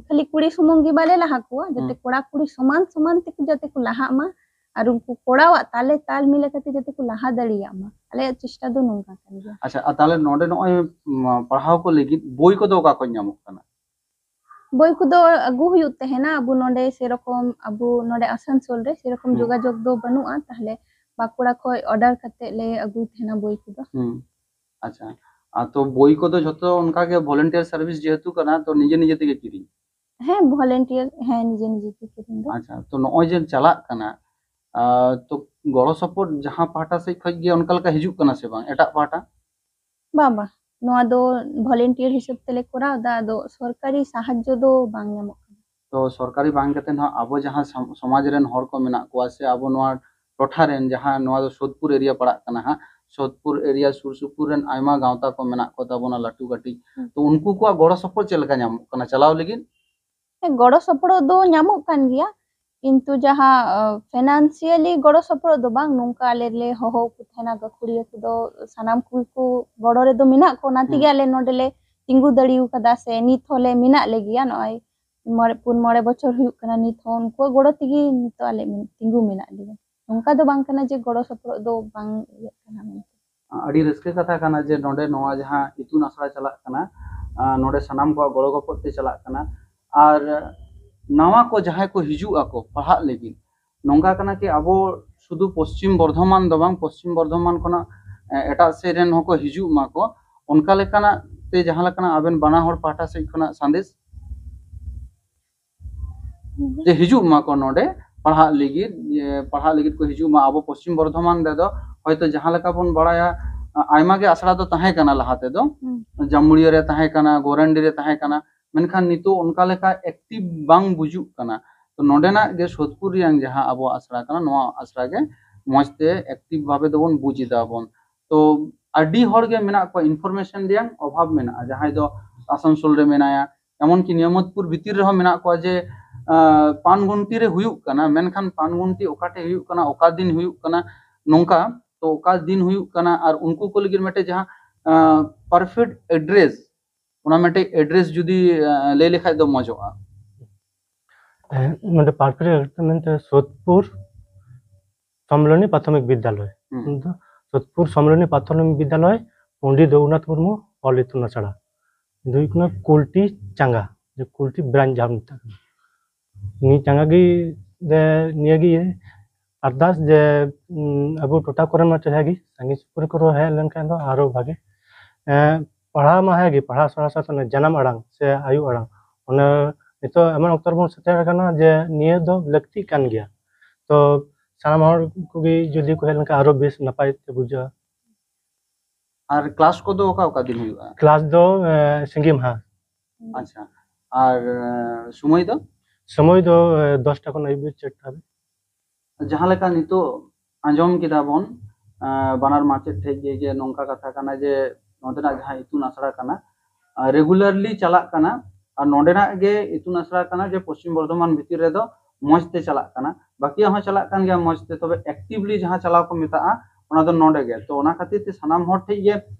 ᱠᱷᱟᱹᱞᱤ ᱠᱩᱲᱤ ᱥᱩᱢᱩᱝ ᱜᱮ ᱵᱟᱞᱮ ᱞᱟᱦᱟ ᱠᱚᱣᱟ, ᱡᱟᱛᱮ ᱦᱩᱸ᱾ ᱠᱚᱲᱟ ᱠᱩᱲᱤ ᱥᱚᱢᱟᱱ ᱥᱚᱢᱟᱱ ᱛᱮᱠᱚ ᱡᱟᱛᱮ ᱠᱚ ᱞᱟᱦᱟᱜ ᱢᱟ, ᱟᱨ ᱩᱱᱠᱩ ᱠᱚᱲᱟᱣᱟᱜ ᱛᱟᱞᱮ ᱛᱟᱞ ᱢᱤᱞᱮ ᱠᱟᱛᱮ ᱡᱟᱛᱮ ᱠᱚ ᱞᱟᱦᱟ ᱫᱟᱲᱮᱭᱟᱜ ᱢᱟ, ᱟᱞᱮᱭᱟᱜ ᱪᱮᱥᱴᱟ ᱫᱚ ᱱᱚᱝᱠᱟ ᱠᱟᱱ ᱜᱮᱭᱟ᱾ ᱟᱪᱪᱷᱟ, ᱟᱨ ᱛᱟᱦᱞᱮ ᱱᱚᱰᱮ ᱱᱚᱜᱼᱚᱭ, ᱩᱢ, ᱯᱟᱲᱦᱟᱣ ᱠᱚ ᱞᱟᱹᱜᱤᱫ ᱵᱳᱭ ᱠᱚᱫᱚ ᱚᱠᱟ ᱠᱷᱚᱱ ᱧᱟᱢᱚᱜ ᱠᱟᱱᱟ? ᱵᱳᱭ ᱠᱚᱫᱚ ᱟᱹᱜᱩ ᱦᱩᱭᱩᱜ ᱛᱟᱦᱮᱱᱟ᱾ ᱟᱵᱚ ᱱᱚᱰᱮ ᱥᱮᱨᱚᱠᱚᱢ, ᱟᱵᱚ ᱱᱚᱰᱮ ᱟᱥᱟᱱᱥᱳᱞ ᱨᱮ ᱥᱮᱨᱚᱠᱚᱢ ᱦᱩᱸ᱾ ᱡᱳᱜᱟᱡᱳᱜᱽ ᱫᱚ ᱵᱟᱹᱱᱩᱜᱼᱟ, ᱛᱟᱦᱞᱮ ᱵᱟᱸᱠᱩᱲᱟ ᱠᱷᱚᱡ ᱚᱰᱟᱨ ᱠᱟᱛᱮ ᱞᱮ ᱟᱹᱜᱩᱭ ᱛᱟᱦᱮᱱᱟ ᱵᱳᱭ ᱠᱚᱫᱚ᱾ ᱦᱩᱸ᱾ ᱟᱪᱪᱷᱟ, ᱟᱨ ᱛᱚ ᱵᱳᱭ ᱠᱚᱫᱚ ᱡᱷᱚᱛᱚ ᱚᱱᱠᱟ ᱜᱮ volunteer service ᱡᱮᱦᱮᱛᱩ ᱠᱟᱱᱟ, ᱛᱚ ᱱᱤᱡᱮ ᱱᱤᱡᱮ ᱛᱮᱜᱮ ᱠᱤᱨᱤᱧ? ᱦᱮᱸ, volunteer, ᱦᱮᱸ, ᱱᱤᱡᱮ ᱱᱤᱡᱮ ᱛᱮ ᱠᱤᱨᱤᱧ ᱫᱚ᱾ ᱟᱪᱪᱷᱟ, ᱛᱚ ᱱᱚᱜᱼᱚᱭ ᱡᱮ ᱪᱟᱞᱟᱜ ᱠᱟᱱᱟ, ᱟᱨ ᱛᱚ ᱜᱚᱲᱚ ᱥᱚᱯᱚᱦᱚᱫ ᱡᱟᱦᱟᱸ ᱯᱟᱦᱴᱟ ᱥᱮᱫ ᱠᱷᱚᱡ ᱜᱮ ᱚᱱᱠᱟ ᱞᱮᱠᱟ ᱦᱤᱡᱩᱜ ᱠᱟᱱᱟ ᱥᱮ ᱵᱟᱝ, ᱮᱴᱟᱜ ᱯᱟᱦᱴᱟ? ᱵᱟᱝ, ᱵᱟᱝ, ᱱᱚᱣᱟ ᱫᱚ volunteer ᱦᱤᱥᱟᱹᱵ ᱛᱮᱞᱮ ᱠᱚᱨᱟᱣ ᱮᱫᱟ, ᱟᱫᱚ ᱥᱚᱨᱠᱟᱨᱤ ᱥᱟᱦᱟᱡᱽᱡᱚ ᱫᱚ ᱵᱟᱝ ᱧᱟᱢᱚᱜ ᱠᱟᱱᱟ᱾ ᱛᱚ ᱥᱚᱨᱠᱟᱨᱤ ᱵᱟᱝ ᱠᱟᱛᱮ ᱦᱚᱸ ᱟᱵᱚ ᱡᱟᱦᱟᱸ ᱥᱚᱢ-, ᱥᱚᱢᱟᱡᱽ ᱨᱮᱱ ᱦᱚᱲ ᱠᱚ ᱢᱮᱱᱟᱜ ᱠᱚᱣᱟ ᱥᱮ ᱟᱵᱚ ᱱᱚᱣᱟ ᱴᱚᱴᱷᱟ ᱨᱮᱱ ᱡᱟᱦᱟᱸ ᱱᱚᱣᱟ ᱫᱚ ᱥᱳᱫᱷᱯᱩᱨ area ᱯᱟᱲᱟᱜ ᱠᱟᱱᱟ ᱦᱟᱸᱜ, ᱥᱳᱫᱷᱯᱩᱨ area ᱥᱩᱨ ᱥᱩᱯᱩᱨ ᱨᱮᱱ ᱟᱭᱢᱟ ᱜᱟᱶᱛᱟ ᱠᱚ ᱢᱮᱱᱟᱜ ᱠᱚ ᱛᱟᱵᱚᱱᱟ ᱞᱟᱹᱴᱩ ᱠᱟᱹᱴᱤᱡ, ᱦᱩᱸ᱾ ᱛᱚ ᱩᱱᱠᱩ ᱠᱚᱣᱟᱜ ᱜᱚᱲᱚ ᱥᱚᱯᱚᱦᱚᱫ ᱪᱮᱫ ᱞᱮᱠᱟ ᱧᱟᱢᱚᱜ ᱠᱟᱱᱟ ᱪᱟᱞᱟᱣ ᱞᱟᱹᱜᱤᱫ? ᱦᱮᱸ, ᱜᱚᱲᱚ ᱥᱚᱯᱚᱦᱚᱫ ᱫᱚ ᱧᱟᱢᱚᱜ ᱠᱟᱱ ᱜᱮᱭᱟ, ᱠᱤᱱᱛᱩ ᱡᱟᱦᱟᱸ, ᱟᱸ, financially ᱜᱚᱲᱚ ᱥᱚᱯᱚᱦᱚᱫ ᱫᱚ ᱵᱟᱝ, ᱱᱚᱝᱠᱟ ᱟᱞᱮ ᱞᱮ ᱦᱚᱦᱚ ᱟᱠᱚ ᱛᱟᱦᱮᱱᱟ ᱜᱟᱹᱠᱷᱩᱲᱤᱭᱟᱹ ᱠᱚᱫᱚ, ᱥᱟᱱᱟᱢ ᱠᱚᱜᱮ ᱠᱚ ᱜᱚᱲᱚ ᱨᱮᱫᱚ ᱢᱮᱱᱟᱜ ᱠᱚ, ᱚᱱᱟ ᱛᱮᱜᱮ ᱦᱩᱸ᱾ ᱟᱞᱮ ᱱᱚᱰᱮ ᱞᱮ ᱛᱤᱸᱜᱩ ᱫᱟᱲᱮ ᱟᱠᱟᱫᱟ ᱥᱮ ᱱᱤᱛ ᱦᱚᱸᱞᱮ ᱢᱮᱱᱟᱜ ᱞᱮᱜᱮᱭᱟ᱾ ᱱᱚᱜᱼᱚᱭ ᱢᱚᱬᱮ, ᱯᱩᱱ ᱢᱚᱬᱮ ᱵᱚᱪᱷᱚᱨ ᱦᱩᱭᱩᱜ ᱠᱟᱱᱟ, ᱱᱤᱛ ᱦᱚᱸ ᱩᱱᱠᱩᱣᱟᱜ ᱜᱚᱲᱚ ᱛᱮᱜᱮ ᱱᱤᱛᱚᱜ ᱟᱞᱮ ᱢᱮᱱ-, ᱛᱤᱸᱜᱩ ᱢᱮᱱᱟᱜ ᱞᱮᱭᱟ᱾ ᱱᱚᱝᱠᱟ ᱫᱚ ᱵᱟᱝ ᱠᱟᱱᱟ ᱡᱮ ᱜᱚᱲᱚ ᱥᱚᱯᱚᱦᱚᱫ ᱫᱚ ᱵᱟᱝ ᱤᱭᱟᱹᱜ ᱠᱟᱱᱟ ᱢᱮᱱᱛᱮ᱾ ᱟᱹᱰᱤ ᱨᱟᱹᱥᱠᱟᱹ ᱠᱟᱛᱷᱟ ᱠᱟᱱᱟ ᱡᱮ ᱱᱚᱰᱮ ᱱᱚᱣᱟ ᱡᱟᱦᱟᱸ ᱤᱛᱩᱱ ᱟᱥᱲᱟ ᱪᱟᱞᱟᱜ ᱠᱟᱱᱟ, ᱟᱸ, ᱱᱚᱰᱮ ᱥᱟᱱᱟᱢ ᱠᱚᱣᱟᱜ ᱜᱚᱲᱚ ᱜᱚᱯᱚᱲ ᱛᱮ ᱪᱟᱞᱟᱜ ᱠᱟᱱᱟ᱾ ᱟᱨ ᱱᱟᱣᱟ ᱠᱚ ᱡᱟᱦᱟᱸᱭ ᱠᱚ ᱦᱤᱡᱩᱜ ᱟᱠᱚ ᱯᱟᱲᱦᱟᱜ ᱞᱟᱹᱜᱤᱫ, ᱱᱚᱝᱠᱟ ᱠᱟᱱᱟ ᱠᱤ ᱟᱵᱚ ᱥᱩᱫᱷᱩ ᱯᱚᱥᱪᱤᱢ ᱵᱚᱨᱫᱷᱚᱢᱟᱱ ᱫᱚ ᱵᱟᱝ, ᱯᱚᱥᱪᱤᱢ ᱵᱚᱨᱫᱷᱚᱢᱟᱱ ᱠᱷᱚᱱᱟᱜ, ᱮ, ᱮᱴᱟᱜ ᱥᱮᱫ ᱨᱮᱱ ᱦᱚᱸᱠᱚ ᱦᱤᱡᱩᱜ ᱢᱟᱠᱚ, ᱚᱱᱠᱟ ᱞᱮᱠᱟᱱᱟᱜ ᱛᱮ ᱡᱟᱦᱟᱸ ᱞᱮᱠᱟᱱᱟᱜ ᱟᱵᱮᱱ ᱵᱟᱱᱟ ᱦᱚᱲ ᱯᱟᱦᱴᱟ ᱥᱮᱫ ᱠᱷᱚᱱᱟᱜ ᱥᱟᱸᱫᱮᱥ? ᱡᱮ ᱦᱤᱡᱩᱜ ᱢᱟᱠᱚ ᱱᱚᱰᱮ ᱯᱟᱲᱦᱟᱜ ᱞᱟᱹᱜᱤᱫ, ᱡᱮ ᱯᱟᱲᱦᱟᱜ ᱞᱟᱹᱜᱤᱫ ᱠᱚ ᱦᱤᱡᱩᱜ ᱢᱟ᱾ ᱟᱵᱚ ᱯᱚᱥᱪᱤᱢ ᱵᱚᱨᱫᱷᱚᱢᱟᱱ ᱨᱮᱫᱚ ᱦᱚᱭᱛᱳ ᱡᱟᱦᱟᱸ ᱞᱮᱠᱟ ᱵᱚᱱ ᱵᱟᱲᱟᱭᱟ, ᱟ-, ᱟᱭᱢᱟ ᱜᱮ ᱟᱥᱲᱟ ᱫᱚ ᱛᱟᱦᱮᱸ ᱠᱟᱱᱟ ᱞᱟᱦᱟ ᱛᱮᱫᱚ᱾ ᱦᱩᱸ᱾ ᱡᱟᱢᱩᱲᱤᱭᱟᱹ ᱨᱮ ᱛᱟᱦᱮᱸ ᱠᱟᱱᱟ, ᱜᱳᱨᱟᱱᱰᱤ ᱨᱮ ᱛᱟᱦᱮᱸ ᱠᱟᱱᱟ, ᱢᱮᱱᱠᱷᱟᱱ ᱱᱤᱛᱚᱜ ᱚᱱᱠᱟ ᱞᱮᱠᱟ ᱮᱠᱴᱤᱵᱷ ᱵᱟᱝ ᱵᱩᱡᱩᱜ ᱠᱟᱱᱟ᱾ ᱛᱚ ᱱᱚᱰᱮᱱᱟᱜ ᱜᱮ ᱥᱳᱫᱷᱯᱩᱨ ᱨᱮᱭᱟᱜ ᱡᱟᱦᱟᱸ ᱟᱵᱚᱣᱟᱜ ᱟᱥᱲᱟ ᱠᱟᱱᱟ, ᱱᱚᱣᱟ ᱟᱥᱲᱟ ᱜᱮ ᱢᱚᱸᱡᱽ ᱛᱮ ᱮᱠᱴᱤᱵᱷ ᱵᱷᱟᱵᱮ ᱫᱚᱵᱚᱱ ᱵᱩᱡ ᱮᱫᱟ ᱵᱚᱱ᱾ ᱛᱚ ᱟᱹᱰᱤ ᱦᱚᱲ ᱜᱮ ᱢᱮᱱᱟᱜ ᱠᱚᱣᱟ, ᱤᱱᱯᱷᱚᱨᱢᱮᱥᱚᱱ ᱨᱮᱭᱟᱜ ᱚᱵᱷᱟᱵ ᱢᱮᱱᱟᱜᱼᱟ᱾ ᱡᱟᱦᱟᱸᱭ ᱫᱚ ᱟᱥᱟᱱᱥᱳᱞ ᱨᱮ ᱢᱮᱱᱟᱭᱟ, ᱮᱢᱚᱱᱠᱤ ᱱᱤᱭᱟᱢᱚᱛᱯᱩᱨ ᱵᱷᱤᱛᱤᱨ ᱨᱮᱦᱚᱸ ᱢᱮᱱᱟᱜ ᱠᱚᱣᱟ ᱡᱮ ᱟᱸ, ᱯᱟᱱᱜᱩᱱᱴᱤ ᱨᱮ ᱦᱩᱭᱩᱜ ᱠᱟᱱᱟ, ᱢᱮᱱᱠᱷᱟᱱ ᱯᱟᱱᱜᱩᱱᱴᱤ ᱚᱠᱟ ᱴᱷᱮᱡ ᱦᱩᱭᱩᱜ ᱠᱟᱱᱟ, ᱚᱠᱟ ᱫᱤᱱ ᱦᱩᱭᱩᱜ ᱠᱟᱱᱟ, ᱱᱚᱝᱠᱟ᱾ ᱛᱚ ᱚᱠᱟ ᱫᱤᱱ ᱦᱩᱭᱩᱜ ᱠᱟᱱᱟ ᱟᱨ ᱩᱱᱠᱩ ᱠᱚ ᱞᱟᱹᱜᱤᱫ ᱢᱤᱫᱴᱮᱡ ᱡᱟᱦᱟᱸ ᱯᱟᱨᱯᱷᱮᱠᱴ ᱮᱰᱨᱮᱥ, ᱚᱱᱟ ᱢᱤᱫᱴᱮᱡ ᱮᱰᱨᱮᱥ ᱡᱩᱫᱤ ᱟᱸ, ᱞᱟᱹᱭ ᱞᱮᱠᱷᱟᱡ ᱫᱚ ᱢᱚᱡᱚᱜᱼᱟ᱾ ᱦᱮᱸ, ᱱᱚᱰᱮ ᱯᱟᱨᱯᱷᱮᱠᱴ ᱮᱰᱨᱮᱥ ᱢᱮᱱᱛᱮ ᱥᱳᱫᱷᱯᱩᱨ ᱥᱚᱢᱢᱮᱞᱚᱱᱤ ᱯᱨᱟᱛᱷᱚᱢᱤᱠ ᱵᱤᱫᱽᱭᱟᱞᱚᱭ᱾ ᱦᱩᱸ᱾ ᱫᱚ ᱥᱳᱫᱷᱯᱩᱨ ᱥᱚᱢᱢᱮᱞᱚᱱᱤ ᱯᱨᱟᱛᱷᱚᱢᱤᱠ ᱵᱤᱫᱽᱭᱟᱞᱚᱭ, ᱯᱚᱱᱰᱤᱛ ᱨᱚᱜᱷᱩᱱᱟᱛᱷ ᱢᱩᱨᱢᱩ ᱚᱞ ᱤᱛᱩᱱ ᱟᱥᱲᱟ᱾ ᱫᱚ ᱦᱩᱭᱩᱜ ᱠᱟᱱᱟ ᱠᱩᱞᱴᱤ ᱪᱟᱸᱜᱟ, ᱡᱮ ᱠᱩᱞᱴᱤ ᱵᱨᱟᱧᱪ ᱡᱟᱦᱟᱸ ᱢᱮᱛᱟᱜ ᱠᱟᱱᱟ᱾ ᱱᱤᱭᱟᱹ ᱪᱟᱸᱜᱟ ᱜᱮ, ᱫᱮ, ᱱᱤᱭᱟᱹ ᱜᱮ ᱟᱨᱫᱟᱥ ᱡᱮ, ᱩᱸ, ᱟᱵᱚ ᱴᱚᱴᱷᱟ ᱠᱚᱨᱮ ᱢᱟ ᱪᱮᱫ ᱜᱮ ᱥᱟᱺᱜᱤᱧ ᱥᱩᱯᱩᱨ ᱠᱚᱨᱮ ᱦᱮᱡ ᱞᱮᱱᱠᱷᱟᱱ ᱫᱚ ᱟᱨᱚ ᱵᱷᱟᱜᱮ᱾ ᱮᱸ, ᱯᱟᱲᱦᱟᱣ ᱢᱟ ᱦᱮᱸ ᱜᱮ, ᱯᱟᱲᱦᱟᱣ ᱥᱟᱶ ᱥᱟᱶᱛᱮ ᱚᱱᱟ ᱡᱟᱱᱟᱢ ᱟᱲᱟᱝ ᱥᱮ ᱟᱭᱳ ᱟᱲᱟᱝ, ᱚᱱᱟ ᱱᱤᱛᱚᱜ ᱮᱢᱚᱱ ᱚᱠᱛᱚ ᱨᱮᱵᱚᱱ ᱥᱮᱴᱮᱨ ᱟᱠᱟᱱᱟ ᱡᱮ ᱱᱤᱭᱟᱹ ᱫᱚ ᱞᱟᱹᱠᱛᱤᱜ ᱠᱟᱱ ᱜᱮᱭᱟ᱾ ᱛᱚ ᱥᱟᱱᱟᱢ ᱦᱚᱲ ᱠᱚᱜᱮ ᱡᱩᱫᱤ ᱠᱚ ᱦᱮᱡ ᱞᱮᱱᱠᱷᱟᱱ ᱟᱨᱚ ᱵᱮᱥ ᱱᱟᱯᱟᱭ ᱛᱮ ᱵᱩᱡᱷᱟᱹᱜᱼᱟ᱾ ᱟᱨ ᱠᱞᱟᱥ ᱠᱚᱫᱚ ᱚᱠᱟ ᱚᱠᱟ ᱫᱤᱱ ᱦᱩᱭᱩᱜᱼᱟ? ᱠᱞᱟᱥ ᱫᱚ, ᱮᱸ, ᱥᱤᱸᱜᱤ ᱢᱟᱦᱟ᱾ ᱟᱪᱪᱷᱟ, ᱟᱨ ᱟᱸ, ᱥᱚᱢᱚᱭ ᱫᱚ? ᱥᱚᱢᱚᱭ ᱫᱚ, ᱮᱸ, ᱫᱚᱥᱴᱟ ᱠᱷᱚᱱ ᱟᱹᱭᱩᱵ ᱵᱮᱲ ᱪᱟᱨᱴᱟ ᱦᱟᱹᱵᱤᱡ᱾ ᱡᱟᱦᱟᱸ ᱞᱮᱠᱟ ᱱᱤᱛᱚᱜ ᱟᱸᱡᱚᱢ ᱠᱮᱫᱟ ᱵᱚᱱ, ᱟᱸ, ᱵᱟᱱᱟᱨ ᱢᱟᱪᱮᱫ ᱴᱷᱮᱡ ᱜᱮ ᱡᱮ ᱱᱚᱝᱠᱟ ᱠᱟᱛᱷᱟ ᱠᱟᱱᱟ ᱡᱮ ᱱᱚᱸᱰᱮᱱᱟᱜ ᱡᱟᱦᱟᱸ ᱤᱛᱩᱱ ᱟᱥᱲᱟ ᱠᱟᱱᱟ, ᱟᱸ, regularly ᱪᱟᱞᱟᱜ ᱠᱟᱱᱟ, ᱟᱨ ᱱᱚᱸᱰᱮᱱᱟᱜ ᱜᱮ ᱤᱛᱩᱱ ᱟᱥᱲᱟ ᱠᱟᱱᱟ ᱡᱮ ᱯᱚᱥᱪᱤᱢ ᱵᱚᱨᱫᱷᱚᱢᱟᱱ ᱵᱷᱤᱛᱤᱨ ᱨᱮᱫᱚ ᱢᱚᱸᱡᱽ ᱛᱮ ᱪᱟᱞᱟᱜ ᱠᱟᱱᱟ, ᱵᱟᱠᱤᱭᱟᱜ ᱦᱚᱸ ᱪᱟᱞᱟᱜ ᱠᱟᱱ ᱜᱮᱭᱟ ᱢᱚᱸᱡᱽ ᱛᱮ, ᱛᱚᱵᱮ actively ᱡᱟᱦᱟᱸ ᱪᱟᱞᱟᱣ ᱠᱚ ᱢᱮᱛᱟᱜᱼᱟ ᱚᱱᱟ ᱫᱚ ᱱᱚᱸᱰᱮ ᱜᱮ᱾ ᱛᱚ ᱚᱱᱟ ᱠᱷᱟᱹᱛᱤᱨ ᱛᱮ ᱥᱟᱱᱟᱢ ᱦᱚᱲ ᱴᱷᱮᱡ ᱜᱮ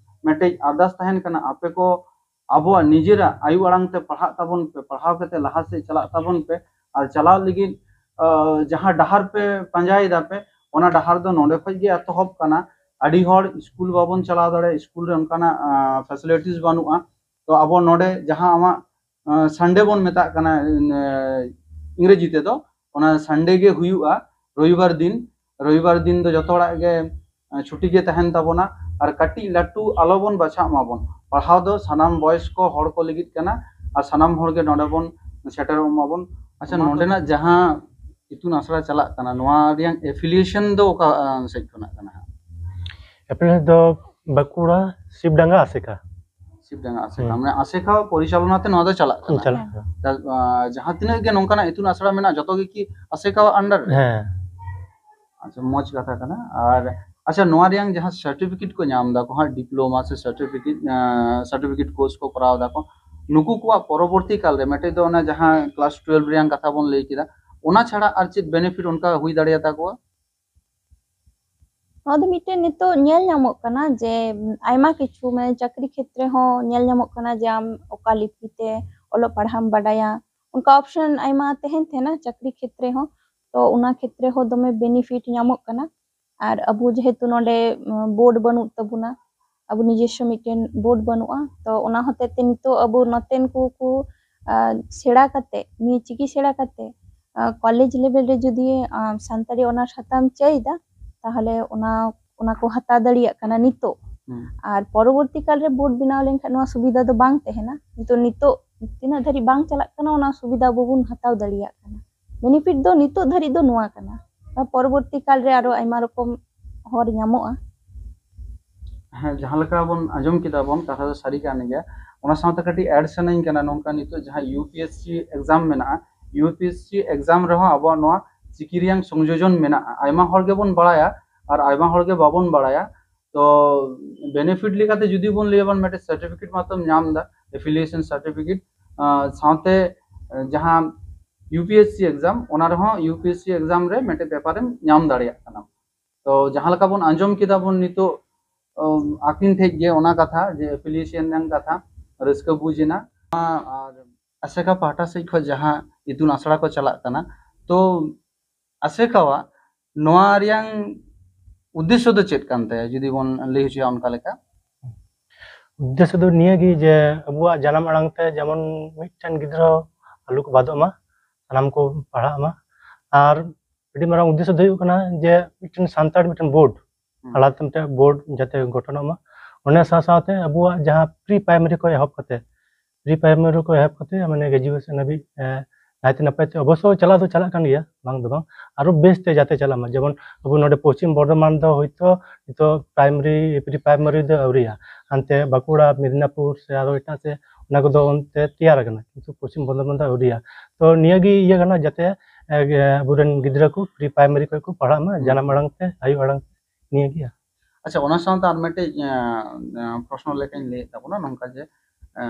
ᱢᱤᱫᱴᱮᱡ ᱟᱨᱫᱟᱥ ᱛᱟᱦᱮᱱ ᱠᱟᱱᱟ, ᱟᱯᱮ ᱠᱚ ᱟᱵᱚᱣᱟᱜ ᱱᱤᱡᱮᱨᱟᱜ ᱟᱭᱳ ᱟᱲᱟᱝ ᱛᱮ ᱯᱟᱲᱦᱟᱜ ᱛᱟᱵᱚᱱ ᱯᱮ, ᱯᱟᱲᱦᱟᱣ ᱠᱟᱛᱮ ᱞᱟᱦᱟ ᱥᱮᱫ ᱪᱟᱞᱟᱜ ᱛᱟᱵᱚᱱ ᱯᱮ, ᱟᱨ ᱪᱟᱞᱟᱣ ᱞᱟᱹᱜᱤᱫ, ᱟᱸ, ᱡᱟᱦᱟᱸ ᱰᱟᱦᱟᱨ ᱯᱮ ᱯᱟᱸᱡᱟᱭᱮᱫᱟ ᱯᱮ, ᱚᱱᱟ ᱰᱟᱦᱟᱨ ᱫᱚ ᱱᱚᱸᱰᱮ ᱠᱷᱚᱡ ᱜᱮ ᱮᱛᱚᱦᱚᱵ ᱠᱟᱱᱟ᱾ ᱟᱹᱰᱤ ᱦᱚᱲ ᱥᱠᱩᱞ ᱵᱟᱵᱚᱱ ᱪᱟᱞᱟᱣ ᱫᱟᱲᱮᱭᱟᱜᱼᱟ, ᱥᱠᱩᱞ ᱨᱮ ᱚᱱᱠᱟᱱᱟᱜ, ᱟᱸ, facilities ᱵᱟᱹᱱᱩᱜᱼᱟ᱾ ᱛᱚ ᱟᱵᱚ ᱱᱚᱸᱰᱮ ᱡᱟᱦᱟᱸ ᱟᱢᱟᱜ, ᱟᱸ, ᱥᱟᱱᱰᱮ ᱵᱚᱱ ᱢᱮᱛᱟᱜ ᱠᱟᱱᱟ, ᱟᱸ, ᱤᱝᱨᱮᱡᱤ ᱛᱮᱫᱚ, ᱚᱱᱟ ᱥᱟᱱᱰᱮ ᱜᱮ ᱦᱩᱭᱩᱜᱼᱟ, ᱨᱚᱵᱤᱵᱟᱨ ᱫᱤᱱ᱾ ᱨᱚᱵᱤᱵᱟᱨ ᱫᱤᱱ ᱫᱚ ᱡᱚᱛᱚ ᱦᱚᱲᱟᱜ ᱜᱮ, ᱟᱸ, ᱪᱷᱩᱴᱤ ᱜᱮ ᱛᱟᱦᱮᱱ ᱛᱟᱵᱚᱱᱟ, ᱟᱨ ᱠᱟᱹᱴᱤᱡ ᱞᱟᱹᱴᱩ ᱟᱞᱚ ᱵᱚᱱ ᱵᱟᱪᱷᱟᱜ ᱢᱟᱵᱚᱱ᱾ ᱯᱟᱲᱦᱟᱣ ᱫᱚ ᱥᱟᱱᱟᱢ ᱵᱚᱭᱮᱥ ᱠᱚ ᱦᱚᱲ ᱠᱚ ᱞᱟᱹᱜᱤᱫ ᱠᱟᱱᱟ, ᱟᱨ ᱥᱟᱱᱟᱢ ᱦᱚᱲ ᱜᱮ ᱱᱚᱰᱮ ᱵᱚᱱ ᱥᱮᱴᱮᱨᱚᱜ ᱢᱟᱵᱚᱱ᱾ ᱟᱪᱪᱷᱟ, ᱚᱱᱟ ᱫᱚ ᱱᱚᱰᱮᱱᱟᱜ ᱡᱟᱦᱟᱸ ᱤᱛᱩᱱ ᱟᱥᱲᱟ ᱪᱟᱞᱟᱜ ᱠᱟᱱᱟ, ᱱᱚᱣᱟ ᱨᱮᱭᱟᱜ affiliation ᱫᱚ ᱚᱠᱟ, ᱟᱸ, ᱥᱮᱫ ᱠᱷᱚᱱᱟᱜ ᱠᱟᱱᱟ ᱦᱟᱸᱜ? Affiliation ᱫᱚ ᱵᱟᱸᱠᱩᱲᱟ ᱥᱤᱵᱰᱟᱸᱜᱟ ᱟᱥᱮᱠᱟ᱾ ᱟᱥᱮᱠᱟ ᱢᱟᱱᱮ ᱟᱥᱮᱠᱟ ᱯᱚᱨᱤᱪᱟᱞᱚᱱᱟ ᱛᱮ ᱱᱚᱣᱟ ᱫᱚ ᱪᱟᱞᱟᱜ ᱠᱟᱱᱟ᱾ ᱪᱟᱞᱟᱜ ᱠᱟᱱᱟ᱾ ᱡᱟᱦᱟᱸ ᱛᱤᱱᱟᱹᱜ ᱜᱮ ᱱᱚᱝᱠᱟᱱᱟᱜ ᱤᱛᱩᱱ ᱟᱥᱲᱟ ᱢᱮᱱᱟᱜᱼᱟ, ᱡᱚᱛᱚ ᱜᱮ ᱠᱤ ᱟᱥᱮᱠᱟᱣᱟᱜ ᱟᱱᱰᱟᱨ ᱨᱮ? ᱦᱮᱸ᱾ ᱟᱪᱪᱷᱟ, ᱢᱚᱡᱽ ᱠᱟᱛᱷᱟ ᱠᱟᱱᱟ᱾ ᱟᱨ ᱟᱪᱪᱷᱟ, ᱱᱚᱣᱟ ᱨᱮᱭᱟᱝ ᱡᱟᱦᱟᱸ ᱥᱟᱨᱴᱤᱯᱷᱤᱠᱮᱴ ᱠᱚ ᱧᱟᱢ ᱫᱟ ᱠᱚ ᱦᱟᱸᱜ, ᱰᱤᱯᱞᱳᱢᱟ ᱥᱮ ᱥᱟᱨᱴᱤᱯᱷᱤᱠᱮᱴ ᱥᱟᱨᱴᱤᱯᱷᱤᱠᱮᱴ ᱠᱳᱨᱥ ᱠᱚ ᱠᱚᱨᱟᱣ ᱫᱟ ᱠᱚ, ᱱᱩᱠᱩ ᱠᱚᱣᱟᱜ ᱯᱚᱨᱚᱵᱚᱨᱛᱤ ᱠᱟᱞ ᱨᱮ ᱢᱤᱫᱴᱮᱡ ᱫᱚ ᱚᱱᱟ ᱡᱟᱦᱟᱸ ᱠᱞᱟᱥ ᱴᱩᱭᱮᱞᱵᱷ ᱨᱮᱭᱟᱝ ᱠᱟᱛᱷᱟ ᱵᱚᱱ ᱞᱟᱹᱭ ᱠᱮᱫᱟ, ᱚᱱᱟ ᱪᱷᱟᱲᱟ ᱟᱨ ᱪᱮᱫ ᱵᱮᱱᱤᱯᱷᱤᱴ ᱚᱱᱠᱟ ᱦᱩᱭ ᱫᱟᱲᱮᱭᱟᱛᱟ ᱠᱚᱣᱟ? ᱱᱚᱣᱟ ᱫᱚ ᱢᱤᱫᱴᱮᱱ ᱱᱤᱛᱚᱜ ᱧᱮᱞ ᱧᱟᱢᱚᱜ ᱠᱟᱱᱟ ᱡᱮ ᱟᱭᱢᱟ ᱠᱤᱪᱷᱩ ᱢᱟᱱᱮ ᱪᱟᱹᱠᱨᱤ ᱠᱷᱮᱛᱨᱮ ᱦᱚᱸ ᱧᱮᱞ ᱧᱟᱢᱚᱜ ᱠᱟᱱᱟ ᱡᱮ ᱟᱢ ᱚᱠᱟ ᱞᱤᱯᱤ ᱛᱮ ᱚᱞᱚᱜ ᱯᱟᱲᱦᱟᱜ ᱮᱢ ᱵᱟᱰᱟᱭᱟ, ᱚᱱᱠᱟ ᱚᱯᱥᱚᱱ ᱟᱭᱢᱟ ᱛᱟᱦᱮᱱ ᱛᱟᱦᱮᱱᱟ ᱪᱟᱹᱠᱨᱤ ᱠᱷᱮᱛᱨᱮ ᱦᱚᱸ᱾ ᱛᱚ ᱚᱱᱟ ᱠᱷᱮᱛᱨᱮ ᱦᱚᱸ ᱫᱚᱢᱮ ᱵᱮᱱᱤᱯᱷᱤᱴ ᱧᱟᱢᱚᱜ ᱠᱟᱱᱟ᱾ ᱟᱨ ᱟᱵᱚ ᱡᱮᱦᱮᱛᱩ ᱱᱚᱰᱮ ᱵᱳᱨᱰ ᱵᱟᱹᱱᱩᱜ ᱛᱟᱵᱚᱱᱟ, ᱟᱵᱚ ᱱᱤᱡᱮᱥᱥᱚ ᱢᱤᱫᱴᱮᱱ ᱵᱳᱨᱰ ᱵᱟᱹᱱᱩᱜᱼᱟ, ᱛᱚ ᱚᱱᱟ ᱦᱚᱛᱮᱡ ᱛᱮ ᱱᱤᱛᱚᱜ ᱟᱵᱚ ᱱᱚᱛᱮᱱ ᱠᱚ ᱠᱚ ᱥᱮᱬᱟ ᱠᱟᱛᱮ, ᱱᱤᱭᱟᱹ ᱪᱤᱠᱤ ᱥᱮᱬᱟ ᱠᱟᱛᱮ ᱠᱚᱞᱮᱡᱽ ᱞᱮᱵᱮᱞ ᱨᱮ ᱡᱩᱫᱤ ᱥᱟᱱᱛᱟᱲᱤ ᱚᱱᱟᱨᱥ ᱦᱟᱛᱟᱣ ᱮᱢ ᱪᱟᱹᱭ ᱫᱟ, ᱛᱟᱦᱚᱞᱮ ᱚᱱᱟ ᱚᱱᱟ ᱠᱚ ᱦᱟᱛᱟᱣ ᱫᱟᱲᱮᱭᱟᱜ ᱠᱟᱱᱟ ᱱᱤᱛᱚᱜ᱾ ᱟᱨ ᱯᱚᱨᱚᱵᱚᱨᱛᱤ ᱠᱟᱞ ᱨᱮ ᱵᱳᱨᱰ ᱵᱮᱱᱟᱣ ᱞᱮᱱᱠᱷᱟᱱ ᱱᱚᱣᱟ ᱥᱩᱵᱤᱫᱷᱟ ᱫᱚ ᱵᱟᱝ ᱛᱟᱦᱮᱱᱟ, ᱠᱤᱱᱛᱩ ᱱᱤᱛᱚᱜ ᱛᱤᱱᱟᱹᱜ ᱫᱷᱟᱹᱨᱤᱡ ᱵᱟᱝ ᱪᱟᱞᱟᱜ ᱠᱟᱱᱟ ᱚᱱᱟ ᱥᱩᱵᱤᱫᱷᱟ ᱟᱵᱚ ᱵᱚᱱ ᱦᱟᱛᱟᱣ ᱫᱟᱲᱮᱭᱟᱜ ᱠᱟᱱᱟ᱾ ᱵᱮᱱᱤᱯᱷᱤᱴ ᱫᱚ ᱱᱤᱛᱚᱜ ᱫᱷᱟᱹᱨᱤᱡ ᱫᱚ ᱱᱚᱣᱟ ᱠᱟᱱᱟ, ᱟᱨ ᱯᱚᱨᱚᱵᱚᱨᱛᱤ ᱠᱟᱞ ᱨᱮ ᱟᱨᱚ ᱟᱭᱢᱟ ᱨᱚᱠᱚᱢ ᱦᱚᱨ ᱧᱟᱢᱚᱜᱼᱟ᱾ ᱦᱮᱸ, ᱡᱟᱦᱟᱸ ᱞᱮᱠᱟ ᱵᱚᱱ ᱟᱸᱡᱚᱢ ᱠᱮᱫᱟ ᱵᱚᱱ, ᱠᱟᱛᱷᱟ ᱫᱚ ᱥᱟᱹᱨᱤ ᱠᱟᱱ ᱜᱮᱭᱟ᱾ ᱚᱱᱟ ᱥᱟᱶᱛᱮ ᱠᱟᱹᱴᱤᱡ ᱮᱰ ᱥᱟᱱᱟᱧ ᱠᱟᱱᱟ, ᱱᱚᱝᱠᱟ ᱱᱤᱛᱚᱜ ᱡᱟᱦᱟᱸ U P S C exam ᱢᱮᱱᱟᱜᱼᱟ, U P S C exam ᱨᱮᱦᱚᱸ ᱟᱵᱚᱣᱟᱜ ᱱᱚᱣᱟ ᱪᱤᱠᱤ ᱨᱮᱭᱟᱝ ᱥᱚᱝᱡᱳᱡᱚᱱ ᱢᱮᱱᱟᱜᱼᱟ᱾ ᱟᱭᱢᱟ ᱦᱚᱲ ᱜᱮᱵᱚᱱ ᱵᱟᱲᱟᱭᱟ ᱟᱨ ᱟᱭᱢᱟ ᱦᱚᱲ ᱜᱮ ᱵᱟᱵᱚᱱ ᱵᱟᱲᱟᱭᱟ᱾ ᱛᱚ ᱵᱮᱱᱤᱯᱷᱤᱴ ᱞᱮᱠᱟᱛᱮ ᱡᱩᱫᱤ ᱵᱚᱱ ᱞᱟᱹᱭᱟ ᱵᱚᱱ, ᱢᱤᱫᱴᱮᱡ ᱥᱟᱨᱴᱤᱯᱷᱤᱠᱮᱴ ᱢᱟᱛᱚᱢ ᱧᱟᱢ ᱮᱫᱟ, ᱮᱯᱷᱤᱞᱤᱭᱮᱥᱚᱱ ᱥᱟᱨᱴᱤᱯᱷᱤᱠᱮᱴ, ᱥᱟᱶᱛᱮ ᱡᱟᱦᱟᱸ U P S C exam, ᱚᱱᱟ ᱨᱮᱦᱚᱸ U P S C exam ᱨᱮ ᱢᱤᱫᱴᱮᱡ ᱯᱮᱯᱟᱨ ᱮᱢ ᱧᱟᱢ ᱫᱟᱲᱮᱭᱟᱜ ᱠᱟᱱᱟ᱾ ᱛᱚ ᱡᱟᱦᱟᱸ ᱞᱮᱠᱟ ᱵᱚᱱ ᱟᱸᱡᱚᱢ ᱠᱮᱫᱟ ᱵᱚᱱ ᱱᱤᱛᱚᱜ, ᱟᱹᱠᱤᱱ ᱴᱷᱮᱡ ᱜᱮ ᱚᱱᱟ ᱠᱟᱛᱷᱟ ᱡᱮ ᱮᱯᱷᱤᱞᱤᱭᱮᱥᱚᱱ ᱨᱮᱱᱟᱜ ᱠᱟᱛᱷᱟ, ᱨᱟᱹᱥᱠᱟᱹ ᱵᱩᱡᱽ ᱮᱱᱟ᱾ ᱟᱨ ᱟᱥᱮᱠᱟ ᱯᱟᱦᱴᱟ ᱥᱮᱫ ᱠᱷᱚᱱ ᱡᱟᱦᱟᱸ ᱤᱛᱩᱱ ᱟᱥᱲᱟ ᱠᱚ ᱪᱟᱞᱟᱜ ᱠᱟᱱᱟ, ᱛᱚ ᱟᱥᱮᱠᱟᱣᱟᱜ ᱱᱚᱣᱟ ᱨᱮᱭᱟᱝ ᱩᱫᱽᱫᱮᱥᱥᱚ ᱫᱚ ᱪᱮᱫ ᱠᱟᱱ ᱛᱟᱭᱟ, ᱡᱩᱫᱤ ᱵᱚᱱ ᱞᱟᱹᱭ ᱦᱚᱪᱚᱭᱟ ᱚᱱᱠᱟ ᱞᱮᱠᱟ? ᱩᱫᱽᱫᱮᱥᱥᱚ ᱫᱚ ᱱᱤᱭᱟᱹ ᱜᱮ ᱡᱮ ᱟᱵᱚᱣᱟᱜ ᱡᱟᱱᱟᱢ ᱟᱲᱟᱝ ᱛᱮ ᱡᱮᱢᱚᱱ ᱢᱤᱫᱴᱮᱱ ᱜᱤᱫᱽᱨᱟᱹ ᱟᱞᱚ ᱠᱚ ᱵᱟᱫᱚᱜ ᱢᱟ, ᱥᱟᱱᱟᱢ ᱠᱚ ᱯᱟᱲᱦᱟᱜ ᱢᱟ᱾ ᱟᱨ ᱟᱹᱰᱤ ᱢᱟᱨᱟᱝ ᱩᱫᱽᱫᱮᱥᱥᱚ ᱫᱚ ᱦᱩᱭᱩᱜ ᱠᱟᱱᱟ ᱡᱮ ᱢᱤᱫᱴᱮᱱ ᱥᱟᱱᱛᱟᱲ ᱢᱤᱫᱴᱮᱱ ᱵᱳᱨᱰ, ᱟᱞᱟᱫᱟ ᱢᱤᱫᱴᱮᱱ ᱵᱳᱨᱰ ᱡᱟᱛᱮ ᱜᱚᱴᱷᱚᱱᱚᱜ ᱢᱟ᱾ ᱚᱱᱟ ᱥᱟᱶ ᱥᱟᱶᱛᱮ ᱟᱵᱚᱣᱟᱜ ᱡᱟᱦᱟᱸ ᱯᱨᱤ ᱯᱨᱟᱭᱢᱟᱨᱤ ᱠᱷᱚᱱ ᱮᱦᱚᱵ ᱠᱟᱛᱮ, ᱯᱨᱤ ᱯᱨᱟᱭᱢᱟᱨᱤ ᱠᱷᱚᱱ ᱮᱦᱚᱵ ᱠᱟᱛᱮ ᱢᱟᱱᱮ ᱜᱨᱮᱡᱩᱭᱮᱥᱚᱱ ᱦᱟᱹᱵᱤᱡ, ᱮ, ᱱᱟᱭᱛᱮ ᱱᱟᱯᱟᱭ ᱛᱮ ᱚᱵᱚᱥᱥᱚ ᱪᱟᱞᱟᱣ ᱫᱚ ᱪᱟᱞᱟᱜ ᱠᱟᱱ ᱜᱮᱭᱟ, ᱵᱟᱝ ᱫᱚ ᱵᱟᱝ, ᱟᱨᱚ ᱵᱮᱥ ᱛᱮ ᱡᱟᱛᱮ ᱪᱟᱞᱟᱜ ᱢᱟ᱾ ᱡᱮᱢᱚᱱ ᱟᱵᱚ ᱱᱚᱰᱮ ᱯᱚᱥᱪᱤᱢ ᱵᱚᱨᱫᱷᱚᱢᱟᱱ ᱫᱚ ᱦᱳᱭᱛᱳ ᱱᱤᱛᱚᱜ ᱯᱨᱟᱭᱢᱟᱨᱤ, ᱯᱨᱤ ᱯᱨᱟᱭᱢᱟᱨᱤ ᱫᱚ ᱟᱹᱣᱨᱤᱭᱟ, ᱦᱟᱱᱛᱮ ᱵᱟᱸᱠᱩᱲᱟ, ᱢᱮᱫᱽᱱᱟᱯᱩᱨ ᱥᱮ ᱟᱨᱚ ᱮᱴᱟᱜ ᱥᱮᱫ ᱚᱱᱟ ᱠᱚᱫᱚ ᱚᱱᱛᱮ ᱛᱮᱭᱟᱨ ᱟᱠᱟᱱᱟ, ᱠᱤᱱᱛᱩ ᱯᱚᱥᱪᱤᱢ ᱵᱚᱨᱫᱷᱚᱢᱟᱱ ᱫᱚ ᱟᱹᱣᱨᱤᱭᱟ᱾ ᱛᱚ ᱱᱤᱭᱟᱹ ᱜᱮ ᱤᱭᱟᱹ ᱠᱟᱱᱟ, ᱡᱟᱛᱮ ᱮ, ᱟᱵᱚᱨᱮᱱ ᱜᱤᱫᱽᱨᱟᱹ ᱠᱚ ᱯᱨᱤ ᱯᱨᱟᱭᱢᱟᱨᱤ ᱠᱷᱚᱱ ᱠᱚ ᱯᱟᱲᱦᱟᱜ ᱢᱟ, ᱦᱩᱸ᱾ ᱡᱟᱱᱟᱢ ᱟᱲᱟᱝ ᱛᱮ, ᱟᱭᱳ ᱟᱲᱟᱝ ᱛᱮ, ᱱᱤᱭᱟᱹ ᱜᱮ᱾ ᱟᱪᱪᱷᱟ, ᱚᱱᱟ ᱥᱟᱶᱛᱮ ᱟᱨ ᱢᱤᱫᱴᱤᱡ, ᱮ, ᱮ, ᱯᱨᱚᱥᱱᱚ ᱞᱮᱠᱟᱧ ᱞᱟᱹᱭᱮᱫ ᱛᱟᱵᱚᱱᱟ ᱱᱚᱝᱠᱟ ᱡᱮ, ᱮ,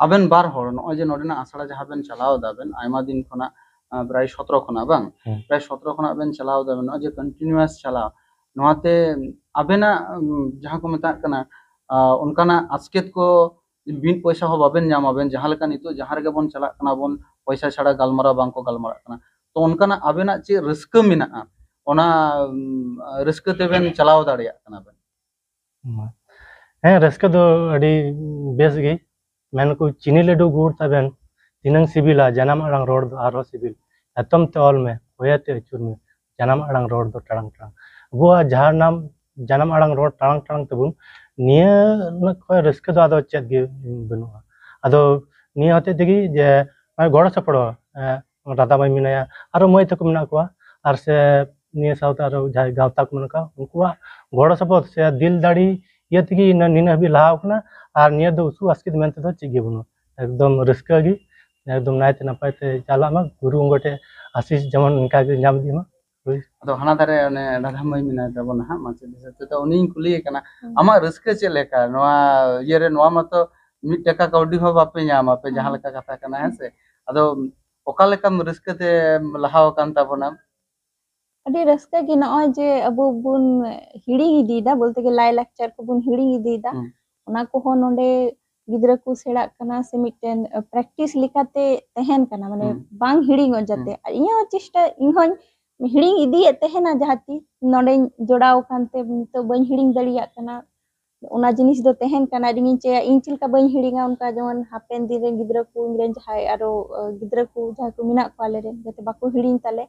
ᱟᱵᱮᱱ ᱵᱟᱨ ᱦᱚᱲ ᱱᱚᱜᱼᱚᱭ ᱡᱮ ᱱᱚᱰᱮᱱᱟᱜ ᱟᱥᱲᱟ ᱡᱟᱦᱟᱸ ᱵᱮᱱ ᱪᱟᱞᱟᱣ ᱮᱫᱟ ᱵᱮᱱ ᱟᱭᱢᱟ ᱫᱤᱱ ᱠᱷᱚᱱᱟᱜ, ᱮ, ᱯᱨᱟᱭ ᱥᱚᱛᱨᱚ ᱠᱷᱚᱱᱟᱜ, ᱵᱟᱝ? ᱦᱩᱸ᱾ ᱯᱨᱟᱭ ᱥᱚᱛᱨᱚ ᱠᱷᱚᱱᱟᱜ ᱵᱮᱱ ᱪᱟᱞᱟᱣ ᱮᱫᱟ ᱵᱮᱱ, ᱱᱚᱜᱼᱚᱭ ᱡᱮ ᱠᱚᱱᱴᱤᱱᱤᱭᱩᱣᱟᱥ ᱪᱟᱞᱟᱣ, ᱱᱚᱣᱟᱛᱮ ᱟᱵᱮᱱᱟᱜ, ᱩᱢ, ᱡᱟᱦᱟᱸ ᱠᱚ ᱢᱮᱛᱟᱜ ᱠᱟᱱᱟ, ᱟ, ᱚᱱᱠᱟᱱᱟᱜ ᱟᱥᱠᱮᱛ ᱠᱚ ᱵᱤᱱ ᱯᱚᱭᱥᱟ ᱦᱚᱸ ᱵᱟᱵᱮᱱ ᱧᱟᱢᱟᱵᱮᱱ, ᱡᱟᱦᱟᱸ ᱞᱮᱠᱟ ᱱᱤᱛᱚᱜ ᱡᱟᱦᱟᱸ ᱨᱮᱜᱮ ᱵᱚᱱ ᱪᱟᱞᱟᱜ ᱠᱟᱱᱟ ᱵᱚᱱ, ᱯᱚᱭᱥᱟ ᱪᱷᱟᱲᱟ ᱜᱟᱞᱢᱟᱨᱟᱣ ᱵᱟᱝ ᱠᱚ ᱜᱟᱞᱢᱟᱨᱟᱜ ᱠᱟᱱᱟ᱾ ᱛᱚ ᱚᱱᱠᱟᱱᱟᱜ ᱟᱵᱮᱱᱟᱜ ᱪᱮᱫ ᱨᱟᱹᱥᱠᱟᱹ ᱢᱮᱱᱟᱜᱼᱟ, ᱚᱱᱟ, ᱩᱢ, ᱨᱟᱹᱥᱠᱟᱹ ᱛᱮᱵᱮᱱ ᱪᱟᱞᱟᱣ ᱫᱟᱲᱮᱭᱟᱜ ᱠᱟᱱᱟ ᱵᱮᱱ? ᱦᱮᱸ, ᱨᱟᱹᱥᱠᱟᱹ ᱫᱚ ᱟᱹᱰᱤ ᱵᱮᱥ ᱜᱮ᱾ ᱢᱮᱱᱟᱠᱚ, "ᱪᱤᱱᱤ ᱞᱟᱹᱰᱩ ᱜᱩᱲ ᱛᱟᱵᱮᱱ ᱛᱤᱱᱟᱹᱝ ᱥᱤᱵᱤᱞᱟ, ᱡᱟᱱᱟᱢ ᱟᱲᱟᱝ ᱨᱚᱲ ᱫᱚ ᱟᱨᱦᱚᱸ ᱥᱤᱵᱤᱞ᱾ ᱮᱛᱚᱢ ᱛᱮ ᱚᱞ ᱢᱮ, ᱦᱚᱭᱟᱛᱮ ᱟᱹᱪᱩᱨ ᱢᱮ, ᱡᱟᱱᱟᱢ ᱟᱲᱟᱝ ᱨᱚᱲ ᱫᱚ ᱴᱟᱲᱟᱝ ᱴᱟᱲᱟᱝ᱾" ᱟᱵᱚᱣᱟᱜ ᱡᱟᱦᱟᱸ ᱱᱟᱢ ᱡᱟᱱᱟᱢ ᱟᱲᱟᱝ ᱨᱚᱲ ᱴᱟᱲᱟᱝ ᱴᱟᱲᱟᱝ ᱛᱟᱵᱚᱱ, ᱱᱤᱭᱟᱹ ᱠᱷᱚᱱ ᱨᱟᱹᱥᱠᱟᱹ ᱫᱚ ᱟᱫᱚ ᱪᱮᱫ ᱜᱮ ᱵᱟᱹᱱᱩᱜᱼᱟ᱾ ᱟᱫᱚ ᱱᱤᱭᱟᱹ ᱦᱚᱛᱮᱡ ᱛᱮᱜᱮ ᱡᱮ ᱱᱚᱜᱼᱚᱭ ᱜᱚᱲᱚ ᱥᱚᱯᱚᱦᱚᱫ, ᱮ, ᱨᱟᱫᱷᱟ ᱢᱟᱹᱭ ᱢᱮᱱᱟᱭᱟ, ᱟᱨᱚ ᱢᱟᱹᱭ ᱛᱟᱠᱚ ᱢᱮᱱᱟᱜ ᱠᱚᱣᱟ, ᱟᱨ ᱥᱮ ᱱᱤᱭᱟᱹ ᱥᱟᱶᱛᱮ ᱟᱨᱚ ᱡᱟᱦᱟᱸᱭ ᱜᱟᱶᱛᱟ ᱠᱚ ᱢᱮᱱᱟᱜ ᱠᱚᱣᱟ, ᱩᱱᱠᱩᱣᱟᱜ ᱜᱚᱲᱚ ᱥᱚᱯᱚᱦᱚᱫ ᱥᱮ ᱫᱤᱞ ᱫᱟᱲᱮ ᱤᱭᱟᱹ ᱛᱮᱜᱮ ᱱᱤᱱᱟᱹ-, ᱱᱤᱱᱟᱹᱜ ᱦᱟᱹᱵᱤᱡ ᱞᱟᱦᱟᱣ ᱠᱟᱱᱟ᱾ ᱟᱨ ᱱᱤᱭᱟᱹ ᱫᱚ ᱩᱥᱩᱞ ᱟᱥᱠᱮᱛ ᱢᱮᱱᱛᱮ ᱫᱚ ᱪᱮᱫ ᱜᱮ ᱵᱟᱹᱱᱩᱜᱼᱟ᱾ ᱮᱠᱫᱚᱢ ᱨᱟᱹᱥᱠᱟᱹ ᱜᱮ, ᱮᱠᱫᱚᱢ ᱱᱟᱭᱛᱮ ᱱᱟᱯᱟᱭ ᱛᱮ ᱪᱟᱞᱟᱜ ᱢᱟ, ᱜᱩᱨᱩ ᱜᱚᱢᱠᱮ ᱴᱷᱮᱱ ᱟᱥᱤᱥ ᱡᱮᱢᱚᱱ ᱚᱱᱠᱟ ᱜᱮ ᱧᱟᱢ ᱤᱫᱤ ᱢᱟ᱾ ᱦᱳᱭ᱾ ᱟᱫᱚ ᱦᱟᱱᱟ ᱫᱷᱟᱨᱮ ᱚᱱᱮ ᱨᱟᱫᱷᱟ ᱢᱟᱹᱭ ᱢᱮᱱᱟᱭ ᱛᱟᱵᱚᱱᱟ ᱦᱟᱸᱜ, ᱢᱟᱪᱮᱫ ᱦᱤᱥᱟᱹᱵ ᱛᱮ, ᱛᱚ ᱩᱱᱤᱧ ᱠᱩᱞᱤᱭᱮ ᱠᱟᱱᱟ, ᱦᱩᱸ᱾ ᱟᱢᱟᱜ ᱨᱟᱹᱥᱠᱟᱹ ᱪᱮᱫ ᱞᱮᱠᱟ ᱱᱚᱣᱟ ᱤᱭᱟᱹᱨᱮ? ᱱᱚᱣᱟ ᱢᱟᱛᱚ ᱢᱤᱫ ᱴᱟᱠᱟ ᱠᱟᱹᱣᱰᱤ ᱦᱚᱸ ᱵᱟᱯᱮ ᱧᱟᱢᱟ ᱟᱯᱮ, ᱦᱩᱸ᱾ ᱡᱟᱦᱟᱸ ᱞᱮᱠᱟ ᱠᱟᱛᱷᱟ ᱠᱟᱱᱟ, ᱦᱮᱸ ᱥᱮ? ᱟᱫᱚ ᱚᱠᱟ ᱞᱮᱠᱟᱢ ᱨᱟᱹᱥᱠᱟᱹ ᱛᱮᱢ ᱞᱟᱦᱟᱣ ᱟᱠᱟᱱ ᱛᱟᱵᱚᱱᱟ? ᱟᱹᱰᱤ ᱨᱟᱹᱥᱠᱟᱹ ᱜᱮ ᱱᱚᱜᱼᱚᱭ ᱡᱮ ᱟᱵᱚ ᱵᱚᱱ ᱦᱤᱲᱤᱧ ᱤᱫᱤᱭᱮᱫᱟ, ᱵᱚᱞᱛᱮ ᱜᱮ ᱞᱟᱭᱼᱞᱟᱠᱪᱟᱨ ᱠᱚᱵᱚᱱ ᱦᱤᱲᱤᱧ ᱤᱫᱤᱭᱮᱫᱟ᱾ ᱦᱩᱸ᱾ ᱚᱱᱟ ᱠᱚᱦᱚᱸ ᱱᱚᱰᱮ ᱜᱤᱫᱽᱨᱟᱹ ᱠᱚ ᱥᱮᱬᱟᱜ ᱠᱟᱱᱟ, ᱥᱮ ᱢᱤᱫᱴᱮᱱ, ᱟ, practice ᱞᱮᱠᱟᱛᱮ ᱛᱟᱦᱮᱱ ᱠᱟᱱᱟ, ᱢᱟᱱᱮ ᱦᱩᱸ᱾ ᱵᱟᱝ ᱦᱤᱲᱤᱧᱚᱜ ᱡᱟᱛᱮ᱾ ᱦᱩᱸ᱾ ᱟᱨ ᱤᱧᱟᱹᱜ ᱦᱚᱸ ᱪᱮᱥᱴᱟ, ᱤᱧ ᱦᱚᱸᱧ ᱦᱤᱲᱤᱧ ᱤᱫᱤᱭᱮᱫ ᱛᱟᱦᱮᱱᱟ, ᱡᱟᱦᱟᱸ ᱛᱤᱥ ᱱᱚᱰᱮᱧ ᱡᱚᱲᱟᱣ ᱟᱠᱟᱱ ᱛᱮ ᱱᱤᱛᱚᱜ ᱵᱟᱹᱧ ᱦᱤᱲᱤᱧ ᱫᱟᱲᱮᱭᱟᱜ ᱠᱟᱱᱟ᱾ ᱚᱱᱟ ᱡᱤᱱᱤᱥ ᱫᱚ ᱛᱟᱦᱮᱱ ᱠᱟᱱᱟ᱾ ᱟᱨ ᱤᱧᱤᱧ ᱪᱟᱹᱭᱟ, ᱤᱧ ᱪᱮᱫ ᱞᱮᱠᱟ ᱵᱟᱹᱧ ᱦᱤᱲᱤᱧᱟ, ᱚᱱᱠᱟ ᱡᱮᱢᱚᱱ ᱦᱟᱯᱮᱱ ᱫᱤᱱ ᱨᱮᱱ ᱜᱤᱫᱽᱨᱟᱹ ᱠᱚ, ᱤᱧ ᱨᱮᱱ ᱡᱟᱦᱟᱸᱭ ᱟᱨᱚ, ᱟ, ᱜᱤᱫᱽᱨᱟᱹ ᱠᱚ ᱡᱟᱦᱟᱸᱭ ᱠᱚ ᱢᱮᱱᱟᱜ ᱠᱚᱣᱟ ᱟᱞᱮ ᱨᱮᱱ, ᱡᱟᱛᱮ ᱵᱟᱠᱚ ᱦᱤᱲᱤᱧ ᱛᱟᱞᱮ᱾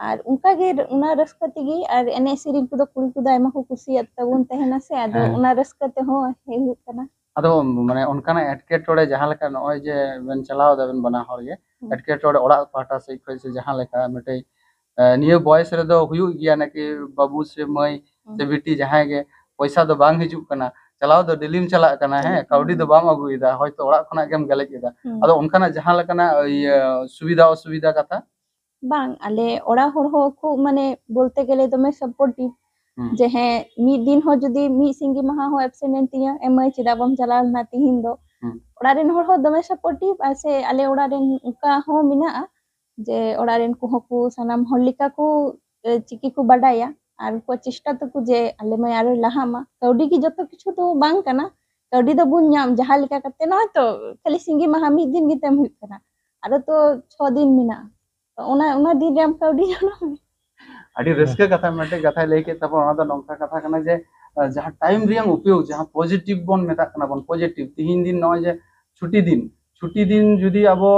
ᱟᱨ ᱚᱱᱠᱟ ᱜᱮ ᱚᱱᱟ ᱨᱟᱹᱥᱠᱟᱹ ᱛᱮᱜᱮ, ᱟᱨ ᱮᱱᱮᱡ ᱥᱮᱨᱮᱧ ᱠᱚᱫᱚ ᱠᱩᱲᱤ ᱠᱚᱫᱚ ᱟᱭᱢᱟ ᱠᱚ ᱠᱩᱥᱤᱭᱟᱜ ᱛᱟᱵᱚᱱ ᱛᱟᱦᱮᱱᱟ ᱥᱮ, ᱟᱫᱚ ᱦᱮᱸ᱾ ᱚᱱᱟ ᱨᱟᱹᱥᱠᱟᱹ ᱛᱮᱦᱚᱸ ᱦᱮᱡ ᱦᱩᱭᱩᱜ ᱠᱟᱱᱟ᱾ ᱟᱫᱚ ᱢᱟᱱᱮ ᱚᱱᱠᱟᱱᱟᱜ ᱮᱴᱠᱮᱴᱚᱬᱮ ᱡᱟᱦᱟᱸ ᱞᱮᱠᱟ ᱱᱚᱜᱼᱚᱭ ᱡᱮ ᱵᱮᱱ ᱪᱟᱞᱟᱣ ᱫᱟᱵᱮᱱ ᱵᱟᱱᱟ ᱦᱚᱲ ᱜᱮ, ᱦᱩᱸ᱾ ᱮᱴᱠᱮᱴᱚᱬᱮ ᱚᱲᱟᱜ ᱯᱟᱦᱴᱟ ᱥᱮᱫ ᱠᱷᱚᱱ ᱥᱮ ᱡᱟᱦᱟᱸ ᱞᱮᱠᱟ ᱢᱤᱫᱴᱮᱡ, ᱮ, ᱱᱤᱭᱟᱹ ᱵᱚᱭᱮᱥ ᱨᱮᱫᱚ ᱦᱩᱭᱩᱜ ᱜᱮᱭᱟ ᱱᱟᱠᱤ ᱵᱟᱹᱵᱩ ᱥᱮ ᱢᱟᱹᱭ ᱦᱩᱸ᱾ ᱥᱮ ᱵᱤᱴᱤ ᱡᱟᱦᱟᱸᱭ ᱜᱮ ᱯᱚᱭᱥᱟ ᱫᱚ ᱵᱟᱝ ᱦᱤᱡᱩᱜ ᱠᱟᱱᱟ, ᱪᱟᱞᱟᱣ ᱫᱚ ᱰᱮᱞᱤᱢ ᱪᱟᱞᱟᱜ ᱠᱟᱱᱟ, ᱦᱮᱸ, ᱪᱟᱞᱟᱜ ᱠᱟᱹᱣᱰᱤ ᱫᱚ ᱠᱟᱱᱟ᱾ ᱵᱟᱢ ᱟᱹᱜᱩᱭᱮᱫᱟ, ᱦᱚᱭᱛᱚ ᱚᱲᱟᱜ ᱠᱷᱚᱱᱟᱜ ᱜᱮᱢ ᱜᱟᱞᱮᱡ ᱮᱫᱟ᱾ ᱦᱩᱸ᱾ ᱟᱫᱚ ᱚᱱᱠᱟᱱᱟᱜ ᱡᱟᱦᱟᱸ ᱞᱮᱠᱟᱱᱟᱜ ᱤᱭᱟᱹ ᱥᱩᱵᱤᱫᱷᱟ ᱚᱥᱩᱵᱤᱫᱷᱟ ᱠᱟᱛᱷᱟ? ᱵᱟᱝ, ᱟᱞᱮ ᱚᱲᱟᱜ ᱦᱚᱲ ᱦᱚᱸ ᱠᱷᱩᱵ ᱢᱟᱱᱮ ᱵᱚᱞᱛᱮ ᱜᱮᱞᱮ ᱫᱚᱢᱮ supportive᱾ ᱦᱩᱸ᱾ ᱡᱮ ᱦᱮᱸ, ᱢᱤᱫ ᱫᱤᱱ ᱦᱚᱸ ᱡᱩᱫᱤ ᱢᱤᱫ ᱥᱤᱸᱜᱤ ᱢᱟᱦᱟ ᱦᱚᱸ absent ᱮᱱ ᱛᱤᱧᱟ, "ᱮ ᱢᱟᱹᱭ, ᱪᱮᱫᱟᱜ ᱵᱟᱢ ᱪᱟᱞᱟᱣ ᱞᱮᱱᱟ ᱛᱤᱦᱤᱧ ᱫᱚ?" ᱦᱩᱸ᱾ ᱚᱲᱟᱜ ᱨᱮᱱ ᱦᱚᱲ ᱦᱚᱸ ᱫᱚᱢᱮ supportive, ᱟᱨ ᱥᱮ ᱟᱞᱮ ᱚᱲᱟᱜ ᱨᱮᱱ ᱚᱱᱠᱟ ᱦᱚᱸ ᱢᱮᱱᱟᱜᱼᱟ ᱡᱮ ᱚᱲᱟᱜ ᱨᱮᱱ ᱠᱚᱦᱚᱸ ᱠᱚ ᱥᱟᱱᱟᱢ ᱦᱚᱲ ᱞᱮᱠᱟ ᱠᱚ, ᱮ, ᱪᱤᱠᱤ ᱠᱚ ᱵᱟᱰᱟᱭᱟ, ᱟᱨ ᱩᱱᱠᱩᱣᱟᱜ ᱪᱮᱥᱴᱟ ᱛᱟᱠᱚ ᱡᱮ ᱟᱞᱮ ᱢᱟᱹᱭ ᱟᱨᱚᱭ ᱞᱟᱦᱟᱜ ᱢᱟ᱾ ᱠᱟᱹᱣᱰᱤ ᱜᱮ ᱡᱚᱛᱚ ᱠᱤᱪᱷᱩ ᱫᱚ ᱵᱟᱝ ᱠᱟᱱᱟ, ᱠᱟᱹᱣᱰᱤ ᱫᱚ ᱵᱚᱱ ᱧᱟᱢ ᱡᱟᱦᱟᱸ ᱞᱮᱠᱟ ᱠᱟᱛᱮ, ᱱᱚᱜᱼᱚᱭ ᱛᱚ ᱠᱷᱟᱹᱞᱤ ᱥᱤᱸᱜᱤ ᱢᱟᱦᱟ ᱢᱤᱫ ᱫᱤᱱ ᱜᱮ ᱛᱟᱭᱚᱢ ᱦᱩᱭᱩᱜ ᱠᱟᱱᱟ, ᱟᱨᱚ ᱛᱚ ᱪᱷᱚ ᱫᱤᱱ ᱢᱮᱱᱟᱜᱼᱟ᱾ ᱛᱚ ᱚᱱᱟ, ᱚᱱᱟ ᱫᱤᱱ ᱨᱮ ᱟᱢ ᱠᱟᱹᱣᱰᱤ ᱧᱟᱢ ᱢᱮ᱾ ᱟᱹᱰᱤ ᱨᱟᱹᱥᱠᱟᱹ ᱠᱟᱛᱷᱟ ᱢᱤᱫᱴᱮᱡ ᱠᱟᱛᱷᱟᱭ ᱞᱟᱹᱭ ᱠᱮᱫ ᱛᱟᱵᱚᱱᱟ, ᱚᱱᱟ ᱫᱚ ᱱᱚᱝᱠᱟ ᱠᱟᱛᱷᱟ ᱠᱟᱱᱟ ᱡᱮ, ᱟᱸ, ᱡᱟᱦᱟᱸ time ᱨᱮᱭᱟᱝ ᱩᱯᱭᱳᱜ, ᱡᱟᱦᱟᱸ positive ᱵᱚᱱ ᱢᱮᱛᱟᱜ ᱠᱟᱱᱟ ᱵᱚᱱ positive, ᱛᱤᱦᱤᱧ ᱫᱤᱱ ᱱᱚᱜᱼᱚᱭ ᱡᱮ ᱪᱷᱩᱴᱤ ᱫᱤᱱ, ᱪᱷᱩᱴᱤ ᱫᱤᱱ ᱡᱩᱫᱤ ᱟᱵᱚ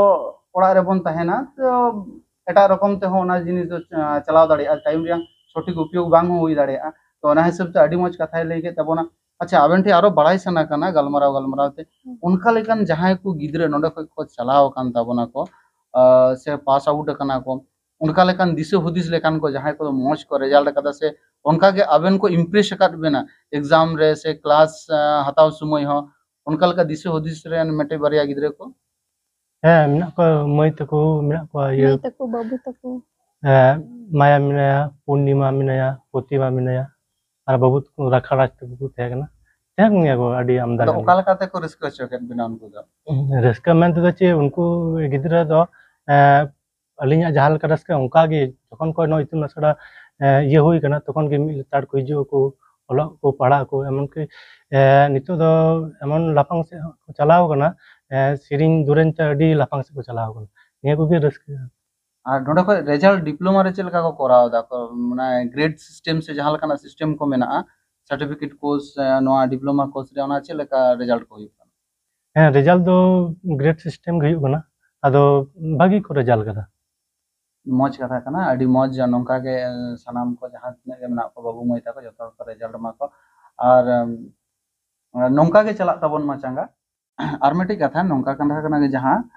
ᱚᱲᱟᱜ ᱨᱮᱵᱚᱱ ᱛᱟᱦᱮᱱᱟ, ᱛᱚ ᱮᱴᱟᱜ ᱨᱚᱠᱚᱢ ᱛᱮᱦᱚᱸ ᱚᱱᱟ ᱡᱤᱱᱤᱥ ᱫᱚ, ᱟᱸ, ᱪᱟᱞᱟᱣ ᱫᱟᱲᱮᱭᱟᱜᱼᱟ᱾ Time ᱨᱮᱭᱟᱝ ᱥᱚᱴᱷᱤᱠ ᱩᱯᱭᱳᱜ ᱵᱟᱝ ᱦᱚᱸ ᱦᱩᱭ ᱫᱟᱲᱮᱭᱟᱜᱼᱟ᱾ ᱛᱚ ᱚᱱᱟ ᱦᱤᱥᱟᱹᱵ ᱛᱮ ᱟᱹᱰᱤ ᱢᱚᱡᱽ ᱠᱟᱛᱷᱟᱭ ᱞᱟᱹᱭ ᱠᱮᱫ ᱛᱟᱵᱚᱱᱟ᱾ ᱟᱪᱪᱷᱟ, ᱟᱵᱮᱱ ᱴᱷᱮᱱ ᱟᱨᱚ ᱵᱟᱲᱟᱭ ᱥᱟᱱᱟ ᱠᱟᱱᱟ ᱜᱟᱞᱢᱟᱨᱟᱣ ᱜᱟᱞᱢᱟᱨᱟᱣ ᱛᱮ, ᱦᱩᱸ᱾ ᱚᱱᱠᱟ ᱞᱮᱠᱟᱱ ᱡᱟᱦᱟᱸᱭ ᱠᱚ ᱜᱤᱫᱽᱨᱟᱹ ᱱᱚᱰᱮ ᱠᱷᱚᱡ ᱠᱚ ᱪᱟᱞᱟᱣ ᱟᱠᱟᱱ ᱛᱟᱵᱚᱱᱟ ᱠᱚ, ᱟᱸ, ᱥᱮ pass out ᱟᱠᱟᱱᱟ ᱠᱚ, ᱚᱱᱠᱟ ᱞᱮᱠᱟᱱ ᱫᱤᱥᱟᱹ ᱦᱩᱫᱤᱥ ᱞᱮᱠᱟᱱ ᱠᱚ ᱡᱟᱦᱟᱸᱭ ᱠᱚᱫᱚ ᱢᱚᱡᱽ ᱠᱚ result ᱟᱠᱟᱫᱟ, ᱥᱮ ᱚᱱᱠᱟ ᱜᱮ ᱟᱵᱮᱱ ᱠᱚ impress ᱟᱠᱟᱫ ᱵᱮᱱᱟ exam ᱨᱮ ᱥᱮ class, ᱟᱸ, ᱦᱟᱛᱟᱣ ᱥᱚᱢᱚᱭ ᱦᱚᱸ, ᱚᱱᱠᱟ ᱞᱮᱠᱟ ᱫᱤᱥᱟᱹ ᱦᱩᱫᱤᱥ ᱨᱮᱱ ᱢᱤᱫᱴᱮᱡ ᱵᱟᱨᱭᱟ ᱜᱤᱫᱽᱨᱟᱹ ᱠᱚ? ᱦᱮᱸ, ᱢᱮᱱᱟᱜ ᱠᱚᱣᱟ, ᱢᱟᱹᱭ ᱛᱟᱠᱚ ᱢᱮᱱᱟᱜ ᱠᱚᱣᱟ, ᱤᱭᱟᱹ, ᱢᱟᱹᱭ ᱛᱟᱠᱚ, ᱵᱟᱹᱵᱩ ᱛᱟᱠᱚ᱾ ᱦᱮᱸ, ᱢᱟᱭᱟ ᱢᱮᱱᱟᱭᱟ, ᱯᱩᱨᱱᱤᱢᱟ ᱢᱮᱱᱟᱭᱟ, ᱯᱨᱚᱛᱤᱢᱟ ᱢᱮᱱᱟᱭᱟ, ᱟᱨ ᱵᱟᱹᱵᱩ ᱛᱟᱠᱚ ᱨᱟᱠᱷᱟ ᱨᱟᱡᱽ ᱛᱟᱠᱚ ᱠᱚ ᱛᱟᱦᱮᱸ ᱠᱟᱱᱟ᱾ ᱛᱟᱦᱮᱸ ᱠᱟᱱ ᱜᱮᱭᱟ ᱠᱚ ᱟᱹᱰᱤ ᱟᱢᱫᱟ ᱟᱫᱚ ᱜᱟᱱ ᱚᱠᱟ ᱜᱮ᱾ ᱞᱮᱠᱟ ᱛᱮᱠᱚ ᱨᱟᱹᱥᱠᱟᱹ ᱦᱚᱪᱚ ᱠᱮᱫ ᱵᱮᱱᱟ ᱩᱱᱠᱩ ᱫᱚ? ᱨᱟᱹᱥᱠᱟᱹ ᱢᱮᱱ ᱛᱮᱫᱚ ᱪᱮᱫ, ᱩᱱᱠᱩ ᱜᱤᱫᱽᱨᱟᱹ ᱫᱚ, ᱮᱸ, ᱟᱹᱞᱤᱧᱟᱜ ᱡᱟᱦᱟᱸ ᱞᱮᱠᱟ ᱨᱟᱹᱥᱠᱟᱹ, ᱚᱱᱠᱟ ᱜᱮ ᱡᱚᱠᱷᱚᱱ ᱠᱷᱚᱱ ᱱᱚᱣᱟ ᱤᱛᱩᱱ ᱟᱥᱲᱟ, ᱮᱸ, ᱤᱭᱟᱹ ᱦᱩᱭ ᱠᱟᱱᱟ, ᱛᱚᱠᱷᱚᱱ ᱜᱮ ᱢᱤᱫ ᱞᱮᱛᱟᱲ ᱠᱚ ᱦᱤᱡᱩᱜ ᱟᱠᱚ, ᱚᱞᱚᱜ ᱠᱚ, ᱯᱟᱲᱦᱟᱜ ᱟᱠᱚ᱾ ᱮᱢᱚᱱ ᱠᱤ, ᱮᱸ, ᱱᱤᱛᱚᱜ ᱫᱚ ᱮᱢᱚᱱ ᱞᱟᱯᱷᱟᱝ ᱥᱮᱫ ᱦᱚᱸ ᱠᱚ ᱪᱟᱞᱟᱣ ᱠᱟᱱᱟ, ᱮᱸ, ᱥᱮᱨᱮᱧ ᱫᱩᱨᱟᱹᱝ ᱛᱮ ᱟᱹᱰᱤ ᱞᱟᱯᱷᱟᱝ ᱥᱮᱫ ᱠᱚ ᱪᱟᱞᱟᱣ ᱠᱟᱱᱟ᱾ ᱱᱤᱭᱟᱹ ᱠᱚᱜᱮ ᱨᱟᱹᱥᱠᱟᱹ᱾ ᱟᱨ ᱱᱚᱰᱮ ᱠᱷᱚᱡ result diploma ᱨᱮ ᱪᱮᱫ ᱞᱮᱠᱟ ᱠᱚ ᱠᱚᱨᱟᱣ ᱮᱫᱟ ᱠᱚ? ᱢᱟᱱᱮ grade system ᱥᱮ ᱡᱟᱦᱟᱸ ᱞᱮᱠᱟᱱᱟᱜ system ᱠᱚ ᱢᱮᱱᱟᱜᱼᱟ, certificate course, ᱮᱸ, ᱱᱚᱣᱟ diploma course ᱨᱮ, ᱚᱱᱟ ᱪᱮᱫ ᱞᱮᱠᱟ result ᱠᱚ ᱦᱩᱭᱩᱜ ᱠᱟᱱᱟ? ᱦᱮᱸ, result ᱫᱚ grade system ᱜᱮ ᱦᱩᱭᱩᱜ ᱠᱟᱱᱟ, ᱟᱫᱚ ᱵᱷᱟᱹᱜᱤ ᱠᱚ result ᱠᱟᱫᱟ᱾ ᱢᱚᱡᱽ ᱠᱟᱛᱷᱟ ᱠᱟᱱᱟ, ᱟᱹᱰᱤ ᱢᱚᱡᱽ᱾ ᱱᱚᱝᱠᱟ ᱜᱮ, ᱮᱸ, ᱥᱟᱱᱟᱢ ᱠᱚ ᱡᱟᱦᱟᱸ ᱛᱤᱱᱟᱹᱜ ᱜᱮ ᱢᱮᱱᱟᱜ ᱠᱚ ᱵᱟᱹᱵᱩ ᱢᱟᱹᱭ ᱛᱟᱠᱚ, ᱡᱚᱛᱚ ᱦᱚᱲ ᱠᱚ result ᱢᱟ ᱠᱚ᱾ ᱟᱨ, ᱮᱸ, ᱱᱚᱝᱠᱟ ᱜᱮ ᱪᱟᱞᱟᱜ ᱛᱟᱵᱚᱱ ᱢᱟ ᱪᱟᱸᱜᱟ᱾ ᱟᱨ ᱢᱤᱫᱴᱤᱡ ᱠᱟᱛᱷᱟ ᱱᱚᱝᱠᱟ ᱠᱟᱛᱷᱟ ᱠᱟᱱᱟ ᱜᱮ, ᱡᱟᱦᱟᱸ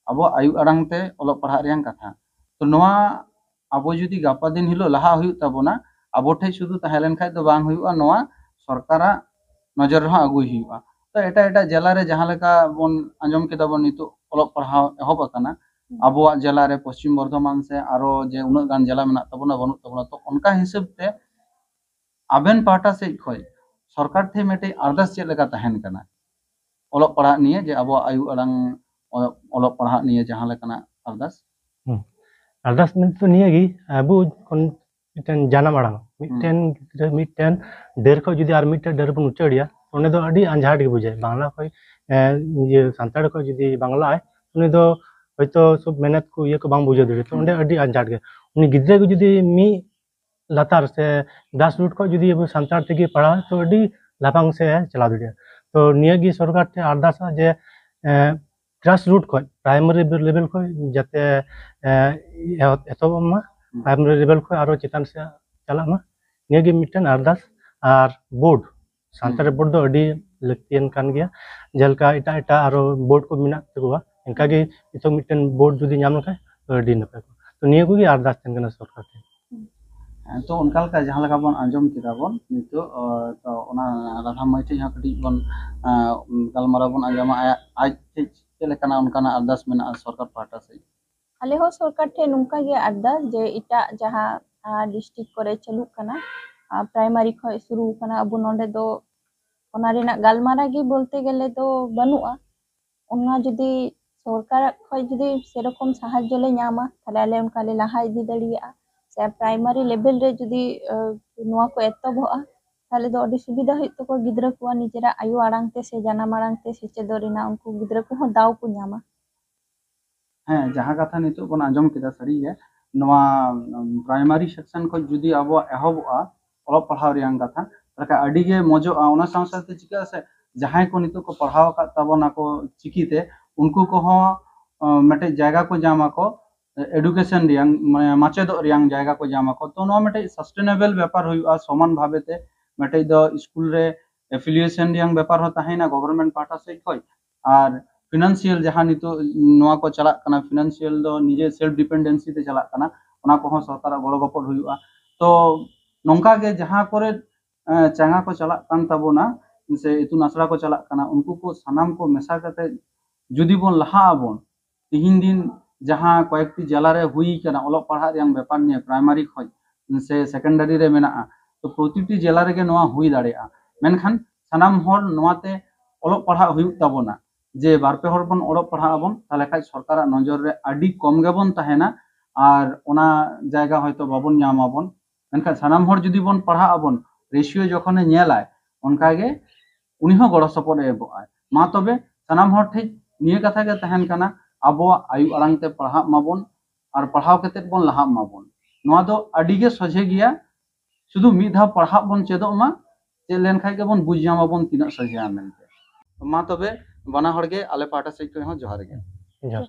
ᱟᱵᱚᱣᱟᱜ ᱟᱭᱳ ᱟᱲᱟᱝ ᱛᱮ ᱚᱞᱚᱜ ᱯᱟᱲᱦᱟᱜ ᱨᱮᱭᱟᱜ ᱠᱟᱛᱷᱟ, ᱛᱚ ᱱᱚᱣᱟ ᱟᱵᱚ ᱡᱩᱫᱤ ᱜᱟᱯᱟ ᱫᱤᱱ ᱦᱤᱞᱳᱜ ᱞᱟᱦᱟ ᱦᱩᱭᱩᱜ ᱛᱟᱵᱚᱱᱟ, ᱟᱵᱚ ᱴᱷᱮᱡ ᱥᱩᱫᱷᱩ ᱛᱟᱦᱮᱸ ᱞᱮᱱ ᱠᱷᱟᱡ ᱫᱚ ᱵᱟᱝ ᱦᱩᱭᱩᱜᱼᱟ, ᱱᱚᱣᱟ ᱥᱚᱨᱠᱟᱨᱟᱜ ᱱᱚᱡᱚᱨ ᱨᱮᱦᱚᱸ ᱟᱹᱜᱩᱭ ᱦᱩᱭᱩᱜᱼᱟ᱾ ᱛᱚ ᱮᱴᱟᱜ ᱮᱴᱟᱜ ᱡᱮᱞᱟ ᱨᱮ ᱡᱟᱦᱟᱸ ᱞᱮᱠᱟ ᱵᱚᱱ ᱟᱸᱡᱚᱢ ᱠᱮᱫᱟ ᱵᱚᱱ, ᱱᱤᱛᱚᱜ ᱚᱞᱚᱜ ᱯᱟᱲᱦᱟᱣ ᱮᱦᱚᱵ ᱟᱠᱟᱱᱟ, ᱟᱵᱚᱣᱟᱜ ᱡᱮᱞᱟ ᱨᱮ ᱯᱚᱥᱪᱤᱢ ᱵᱚᱨᱫᱷᱚᱢᱟᱱ ᱥᱮ ᱟᱨᱚ ᱡᱮ ᱩᱱᱟᱹᱜ ᱜᱟᱱ ᱡᱮᱞᱟ ᱢᱮᱱᱟᱜ ᱛᱟᱵᱚᱱᱟ, ᱵᱟᱹᱱᱩᱜ ᱛᱟᱵᱚᱱᱟ, ᱛᱚ ᱚᱱᱠᱟ ᱦᱤᱥᱟᱹᱵ ᱛᱮ ᱟᱵᱮᱱ ᱯᱟᱦᱴᱟ ᱥᱮᱫ ᱠᱷᱚᱡ ᱥᱚᱨᱠᱟᱨ ᱴᱷᱮᱱ ᱢᱤᱫᱴᱮᱡ ᱟᱨᱫᱟᱥ ᱪᱮᱫ ᱞᱮᱠᱟ ᱛᱟᱦᱮᱱ ᱠᱟᱱᱟ ᱚᱞᱚᱜ ᱯᱟᱲᱦᱟᱜ ᱱᱤᱭᱮ, ᱡᱮ ᱟᱵᱚᱣᱟᱜ ᱟᱭᱳ ᱟᱲᱟᱝ ᱚ-, ᱚᱞᱚᱜ ᱯᱟᱲᱦᱟᱜ ᱱᱤᱭᱮ ᱡᱟᱦᱟᱸ ᱞᱮᱠᱟᱱᱟᱜ ᱟᱨᱫᱟᱥ? ᱦᱩᱸ᱾ ᱟᱨᱫᱟᱥ ᱢᱮᱱᱛᱮ ᱱᱤᱭᱟᱹ ᱜᱮ, ᱟᱵᱚ ᱠᱷᱚᱱ ᱢᱤᱫᱴᱮᱱ ᱡᱟᱱᱟᱢ ᱟᱲᱟᱝ, ᱢᱤᱫᱴᱮᱱ ᱜᱤᱫᱽᱨᱟᱹ ᱢᱤᱫᱴᱮᱱ ᱰᱟᱹᱨ ᱠᱷᱚᱱ ᱡᱩᱫᱤ ᱟᱨ ᱢᱤᱫᱴᱮᱱ ᱰᱟᱹᱨ ᱵᱚᱱ ᱩᱪᱟᱹᱲ ᱮᱭᱟ, ᱚᱸᱰᱮ ᱫᱚ ᱟᱹᱰᱤ ᱟᱸᱡᱷᱟᱴ ᱜᱮ ᱵᱩᱡᱷᱟᱹᱜᱼᱟ᱾ ᱵᱟᱝᱞᱟ ᱠᱷᱚᱱ, ᱮ, ᱤᱭᱟᱹ, ᱥᱟᱱᱛᱟᱲ ᱠᱷᱚᱱ ᱡᱩᱫᱤ ᱵᱟᱝᱞᱟ ᱟᱭ, ᱩᱱᱤ ᱫᱚ ᱦᱚᱭᱛᱳ ᱥᱚᱵ ᱢᱮᱦᱱᱚᱛ ᱠᱚ ᱤᱭᱟᱹ ᱠᱚ ᱵᱟᱝ ᱵᱩᱡᱷᱟᱹᱣ ᱫᱟᱲᱮᱭᱟᱜᱼᱟ᱾ ᱛᱚ ᱚᱸᱰᱮ ᱟᱹᱰᱤ ᱟᱸᱡᱷᱟᱴ ᱜᱮ᱾ ᱩᱱᱤ ᱜᱤᱫᱽᱨᱟᱹ ᱜᱮ ᱡᱩᱫᱤ ᱢᱤᱫ ᱞᱟᱛᱟᱨ ᱥᱮ grass root ᱠᱷᱚᱱ ᱡᱩᱫᱤ ᱟᱵᱚ ᱥᱟᱱᱛᱟᱲ ᱛᱮᱜᱮ ᱯᱟᱲᱦᱟᱣ, ᱛᱚ ᱟᱹᱰᱤ ᱞᱟᱯᱷᱟᱝ ᱥᱮᱫ ᱮ ᱪᱟᱞᱟᱣ ᱫᱟᱲᱮᱭᱟᱜᱼᱟ᱾ ᱛᱚ ᱱᱤᱭᱟᱹ ᱜᱮ ᱥᱚᱨᱠᱟᱨ ᱴᱷᱮᱱ ᱟᱨᱫᱟᱥᱟ ᱡᱮ, ᱮ, grass root ᱠᱷᱚᱱ, primary level ᱠᱷᱚᱱ ᱡᱟᱛᱮ, ᱮ, ᱮᱦᱚᱵ, ᱮᱛᱚᱦᱚᱵ ᱢᱟ, ᱦᱩᱸ᱾ Primary level ᱠᱷᱚᱱ ᱟᱨᱚ ᱪᱮᱛᱟᱱ ᱥᱮᱫ ᱪᱟᱞᱟᱜ ᱢᱟ, ᱱᱤᱭᱟᱹ ᱜᱮ ᱢᱤᱫᱴᱮᱱ ᱟᱨᱫᱟᱥ᱾ ᱟᱨ ᱵᱳᱨᱰ, ᱥᱟᱱᱛᱟᱲᱤ ᱦᱩᱸ᱾ ᱵᱳᱨᱰ ᱫᱚ ᱟᱹᱰᱤ ᱞᱟᱹᱠᱛᱤᱭᱟᱱ ᱠᱟᱱ ᱜᱮᱭᱟ, ᱡᱮᱞᱮᱠᱟ ᱮᱴᱟᱜ ᱮᱴᱟᱜ ᱟᱨᱚ ᱵᱳᱨᱰ ᱠᱚ ᱢᱮᱱᱟᱜ ᱛᱟᱠᱚᱣᱟ, ᱚᱱᱠᱟ ᱜᱮ ᱱᱤᱛᱚᱜ ᱢᱤᱫᱴᱮᱱ ᱵᱳᱨᱰ ᱡᱩᱫᱤ ᱧᱟᱢ ᱞᱮᱠᱷᱟᱱ ᱛᱚ ᱟᱹᱰᱤ ᱱᱟᱯᱟᱭ ᱠᱚᱜᱼᱟ᱾ ᱛᱚ ᱱᱤᱭᱟᱹ ᱠᱚᱜᱮ ᱟᱨᱫᱟᱥ ᱛᱟᱦᱮᱱ ᱠᱟᱱᱟ ᱥᱚᱨᱠᱟᱨ ᱴᱷᱮᱱ᱾ ᱦᱮᱸ, ᱛᱚ ᱚᱱᱠᱟ ᱞᱮᱠᱟ ᱡᱟᱦᱟᱸ ᱞᱮᱠᱟ ᱵᱚᱱ ᱟᱸᱡᱚᱢ ᱠᱮᱫᱟ ᱵᱚᱱ ᱱᱤᱛᱚᱜ, ᱚ, ᱛᱚ ᱚᱱᱟ ᱨᱟᱫᱷᱟ ᱢᱟᱹᱭ ᱴᱷᱮᱱ ᱦᱚᱸ ᱠᱟᱹᱴᱤᱡ ᱵᱚᱱ, ᱟ, ᱜᱟᱞᱢᱟᱨᱟᱣ ᱵᱚᱱ ᱟᱸᱡᱚᱢᱟ, ᱟᱭᱟᱜ, ᱟᱡ ᱴᱷᱮᱡ ᱪᱮᱫ ᱞᱮᱠᱟᱱᱟᱜ ᱚᱱᱠᱟᱱᱟᱜ ᱟᱨᱫᱟᱥ ᱢᱮᱱᱟᱜᱼᱟ ᱥᱚᱨᱠᱟᱨ ᱯᱟᱦᱴᱟ ᱥᱮᱫ? ᱟᱞᱮ ᱦᱚᱸ ᱥᱚᱨᱠᱟᱨ ᱴᱷᱮᱱ ᱱᱚᱝᱠᱟ ᱜᱮ ᱟᱨᱫᱟᱥ ᱡᱮ ᱮᱴᱟᱜ ᱡᱟᱦᱟᱸ, ᱟ, district ᱠᱚᱨᱮ ᱪᱟᱹᱞᱩᱜ ᱠᱟᱱᱟ, ᱟ, primary ᱠᱷᱚᱱ ᱥᱩᱨᱩ ᱠᱟᱱᱟ, ᱟᱵᱚ ᱱᱚᱰᱮ ᱫᱚ ᱚᱱᱟ ᱨᱮᱱᱟᱜ ᱜᱟᱞᱢᱟᱨᱟᱣ ᱜᱮ ᱵᱚᱞᱛᱮ ᱜᱮᱞᱮ ᱫᱚ ᱵᱟᱹᱱᱩᱜᱼᱟ᱾ ᱚᱱᱟ ᱡᱩᱫᱤ ᱥᱚᱨᱠᱟᱨ ᱠᱷᱚᱱ ᱡᱩᱫᱤ ᱥᱮᱨᱚᱠᱚᱢ ᱥᱟᱦᱟᱡᱽᱡᱚ ᱞᱮ ᱧᱟᱢᱟ, ᱛᱟᱦᱞᱮ ᱟᱞᱮ ᱚᱱᱠᱟ ᱞᱮ ᱞᱟᱦᱟ ᱤᱫᱤ ᱫᱟᱲᱮᱭᱟᱜᱼᱟ᱾ ᱥᱮ primary level ᱨᱮ ᱡᱩᱫᱤ, ᱟ, ᱱᱚᱣᱟ ᱠᱚ ᱮᱛᱚᱦᱚᱵᱚᱜᱼᱟ, ᱛᱟᱦᱞᱮ ᱫᱚ ᱟᱹᱰᱤ ᱥᱩᱵᱤᱫᱷᱟ ᱦᱩᱭᱩᱜ ᱛᱟᱠᱚᱣᱟ ᱜᱤᱫᱽᱨᱟᱹ ᱠᱚᱣᱟᱜ, ᱱᱤᱡᱮᱨᱟᱜ ᱟᱭᱳ ᱟᱲᱟᱝ ᱛᱮ ᱥᱮ ᱡᱟᱱᱟᱢ ᱟᱲᱟᱝ ᱛᱮ ᱥᱮᱪᱮᱫᱚᱜ ᱨᱮᱱᱟᱜ ᱩᱱᱠᱩ ᱜᱤᱫᱽᱨᱟᱹ ᱠᱚᱦᱚᱸ ᱫᱟᱣ ᱠᱚ ᱧᱟᱢᱟ᱾ ᱦᱮᱸ, ᱡᱟᱦᱟᱸ ᱠᱟᱛᱷᱟ ᱱᱤᱛᱚᱜ ᱵᱚᱱ ᱟᱸᱡᱚᱢ ᱠᱮᱫᱟ, ᱥᱟᱹᱨᱤᱜᱮ ᱱᱚᱣᱟ, ᱩᱢ, primary section ᱠᱷᱚᱱ ᱡᱩᱫᱤ ᱟᱵᱚᱣᱟᱜ ᱮᱦᱚᱵᱚᱜᱼᱟ ᱚᱞᱚᱜ ᱯᱟᱲᱦᱟᱣ ᱨᱮᱭᱟᱜ ᱠᱟᱛᱷᱟ, ᱛᱟᱦᱞᱮ ᱠᱷᱟᱱ ᱟᱹᱰᱤ ᱜᱮ ᱢᱚᱡᱚᱜᱼᱟ᱾ ᱚᱱᱟ ᱥᱟᱶ ᱥᱟᱶᱛᱮ ᱪᱤᱠᱟᱹᱜᱼᱟ ᱥᱮ, ᱡᱟᱦᱟᱸᱭ ᱠᱚ ᱱᱤᱛᱚᱜ ᱠᱚ ᱯᱟᱲᱦᱟᱣ ᱟᱠᱟᱫ ᱛᱟᱵᱚᱱᱟ ᱠᱚ ᱪᱤᱠᱤᱛᱮ, ᱩᱱᱠᱩ ᱠᱚᱦᱚᱸ, ᱚ, ᱢᱤᱫᱴᱮᱡ ᱡᱟᱭᱜᱟ ᱠᱚ ᱧᱟᱢᱟ ᱠᱚ, education ᱨᱮᱭᱟᱝ, ᱢᱟᱱᱮ ᱢᱟᱪᱮᱫᱚᱜ ᱨᱮᱭᱟᱝ ᱡᱟᱭᱜᱟ ᱠᱚ ᱧᱟᱢᱟ ᱠᱚ᱾ ᱛᱚ ᱱᱚᱣᱟ ᱢᱤᱫᱴᱮᱡ sustainable ᱵᱮᱯᱟᱨ ᱦᱩᱭᱩᱜᱼᱟ, ᱥᱚᱢᱟᱱ ᱵᱷᱟᱵᱮ ᱛᱮ ᱢᱤᱫᱴᱮᱡ ᱫᱚ ᱥᱠᱩᱞ ᱨᱮ ᱮᱯᱷᱤᱞᱤᱭᱮᱥᱚᱱ ᱨᱮᱭᱟᱝ ᱵᱮᱯᱟᱨ ᱦᱚᱸ ᱛᱟᱦᱮᱸᱭᱮᱱᱟ ᱜᱚᱵᱷᱚᱨᱱᱢᱮᱱᱴ ᱯᱟᱦᱴᱟ ᱥᱮᱫ ᱠᱷᱚᱱ, ᱟᱨ ᱯᱷᱤᱱᱟᱱᱥᱤᱭᱟᱞ ᱡᱟᱦᱟᱸ ᱱᱤᱛᱚᱜ ᱱᱚᱣᱟ ᱠᱚ ᱪᱟᱞᱟᱜ ᱠᱟᱱᱟ, ᱯᱷᱤᱱᱟᱱᱥᱤᱭᱟᱞ ᱫᱚ ᱱᱤᱡᱮ ᱥᱮᱞᱯ ᱰᱤᱯᱮᱱᱰᱮᱱᱥᱤ ᱛᱮ ᱪᱟᱞᱟᱜ ᱠᱟᱱᱟ, ᱚᱱᱟ ᱠᱚᱦᱚᱸ ᱥᱚᱨᱠᱟᱨᱟᱜ ᱜᱚᱲᱚ ᱜᱚᱯᱚᱲ ᱦᱩᱭᱩᱜᱼᱟ᱾ ᱛᱚ ᱱᱚᱝᱠᱟ ᱜᱮ ᱡᱟᱦᱟᱸ ᱠᱚᱨᱮ ᱮᱸ, ᱪᱟᱸᱜᱟ ᱠᱚ ᱪᱟᱞᱟᱜ ᱠᱟᱱ ᱛᱟᱵᱚᱱᱟ ᱥᱮ ᱤᱛᱩᱱ ᱟᱥᱲᱟ ᱠᱚ ᱪᱟᱞᱟᱜ ᱠᱟᱱᱟ, ᱩᱱᱠᱩ ᱠᱚ ᱥᱟᱱᱟᱢ ᱠᱚ ᱢᱮᱥᱟ ᱠᱟᱛᱮ ᱡᱩᱫᱤ ᱵᱚᱱ ᱞᱟᱦᱟᱜ ᱟᱵᱚᱱ, ᱛᱤᱦᱤᱧ ᱫᱤᱱ ᱡᱟᱦᱟᱸ ᱠᱚᱭᱮᱠᱴᱤ ᱡᱮᱞᱟ ᱨᱮ ᱦᱩᱭ ᱠᱟᱱᱟ ᱚᱞᱚᱜ ᱯᱟᱲᱦᱟᱜ ᱨᱮᱭᱟᱜ ᱵᱮᱯᱟᱨ ᱱᱤᱭᱮ, ᱯᱨᱟᱭᱢᱟᱨᱤ ᱠᱷᱚᱱ ᱥᱮ ᱥᱮᱠᱮᱱᱰᱟᱨᱤ ᱨᱮ ᱢᱮᱱᱟᱜᱼᱟ, ᱛᱚ ᱯᱨᱚᱛᱤᱴᱤ ᱡᱮᱞᱟ ᱨᱮᱜᱮ ᱱᱚᱣᱟ ᱦᱩᱭ ᱫᱟᱲᱮᱭᱟᱜᱼᱟ᱾ ᱢᱮᱱᱠᱷᱟᱱ ᱥᱟᱱᱟᱢ ᱦᱚᱲ ᱱᱚᱣᱟᱛᱮ ᱚᱞᱚᱜ ᱯᱟᱲᱦᱟᱜ ᱦᱩᱭᱩᱜ ᱛᱟᱵᱚᱱᱟ, ᱡᱮ ᱵᱟᱨ ᱯᱮ ᱦᱚᱲ ᱵᱚᱱ ᱚᱞᱚᱜ ᱯᱟᱲᱦᱟᱜ ᱟᱵᱚᱱ, ᱛᱟᱦᱚᱞᱮ ᱠᱷᱟᱡ ᱥᱚᱨᱠᱟᱨᱟᱜ ᱱᱚᱡᱚᱨ ᱨᱮ ᱟᱹᱰᱤ ᱠᱚᱢ ᱜᱮᱵᱚᱱ ᱛᱟᱦᱮᱱᱟ, ᱟᱨ ᱚᱱᱟ ᱡᱟᱭᱜᱟ ᱦᱚᱭᱛᱳ ᱵᱟᱵᱚᱱ ᱧᱟᱢ ᱟᱵᱚᱱ᱾ ᱢᱮᱱᱠᱷᱟᱱ ᱥᱟᱱᱟᱢ ᱦᱚᱲ ᱡᱩᱫᱤ ᱵᱚᱱ ᱯᱟᱲᱦᱟᱜ ᱟᱵᱚᱱ, ᱨᱮᱥᱤᱭᱳ ᱡᱚᱠᱷᱚᱱᱮ ᱧᱮᱞᱟᱭ, ᱚᱱᱠᱟᱜᱮ ᱩᱱᱤ ᱦᱚᱸ ᱜᱚᱲᱚ ᱥᱚᱯᱚᱦᱚᱫ ᱮ ᱮᱢᱚᱜᱼᱟᱭ᱾ ᱢᱟ ᱛᱚᱵᱮ ᱥᱟᱱᱟᱢ ᱦᱚᱲ ᱴᱷᱮᱱ ᱱᱤᱭᱟᱹ ᱠᱟᱛᱷᱟ ᱜᱮ ᱛᱟᱦᱮᱱ ᱠᱟᱱᱟ, ᱟᱵᱚᱣᱟᱜ ᱟᱭᱳ ᱟᱲᱟᱝ ᱛᱮ ᱯᱟᱲᱦᱟᱜ ᱢᱟᱵᱚᱱ ᱟᱨ ᱯᱟᱲᱦᱟᱣ ᱠᱟᱛᱮᱫ ᱵᱚᱱ ᱞᱟᱦᱟᱜ ᱢᱟᱵᱚᱱ᱾ ᱱᱚᱣᱟ ᱫᱚ ᱟᱹᱰᱤ ᱜᱮ ᱥᱚᱡᱷᱮ ᱜᱮᱭᱟ, ᱥᱩᱫᱷᱩ ᱢᱤᱫ ᱫᱷᱟᱣ ᱯᱟᱲᱦᱟᱜ ᱵᱚᱱ ᱪᱮᱫᱚᱜ ᱢᱟ, ᱪᱮᱫ ᱞᱮᱱᱠᱷᱟᱡ ᱜᱮᱵᱚᱱ ᱵᱩᱡᱽ ᱧᱟᱢ ᱟᱵᱚᱱ ᱛᱤᱱᱟᱹᱜ ᱥᱚᱡᱷᱮᱭᱟ ᱢᱮᱱᱛᱮ᱾ ᱢᱟ ᱛᱚᱵᱮ ᱵᱟᱱᱟ ᱦᱚᱲ ᱜᱮ ᱟᱞᱮ ᱯᱟᱦᱴᱟ ᱥᱮᱫ ᱠᱷᱚᱱ ᱦᱚᱸ ᱡᱚᱦᱟᱨ ᱜᱮ᱾ ᱡᱚᱦᱟᱨ᱾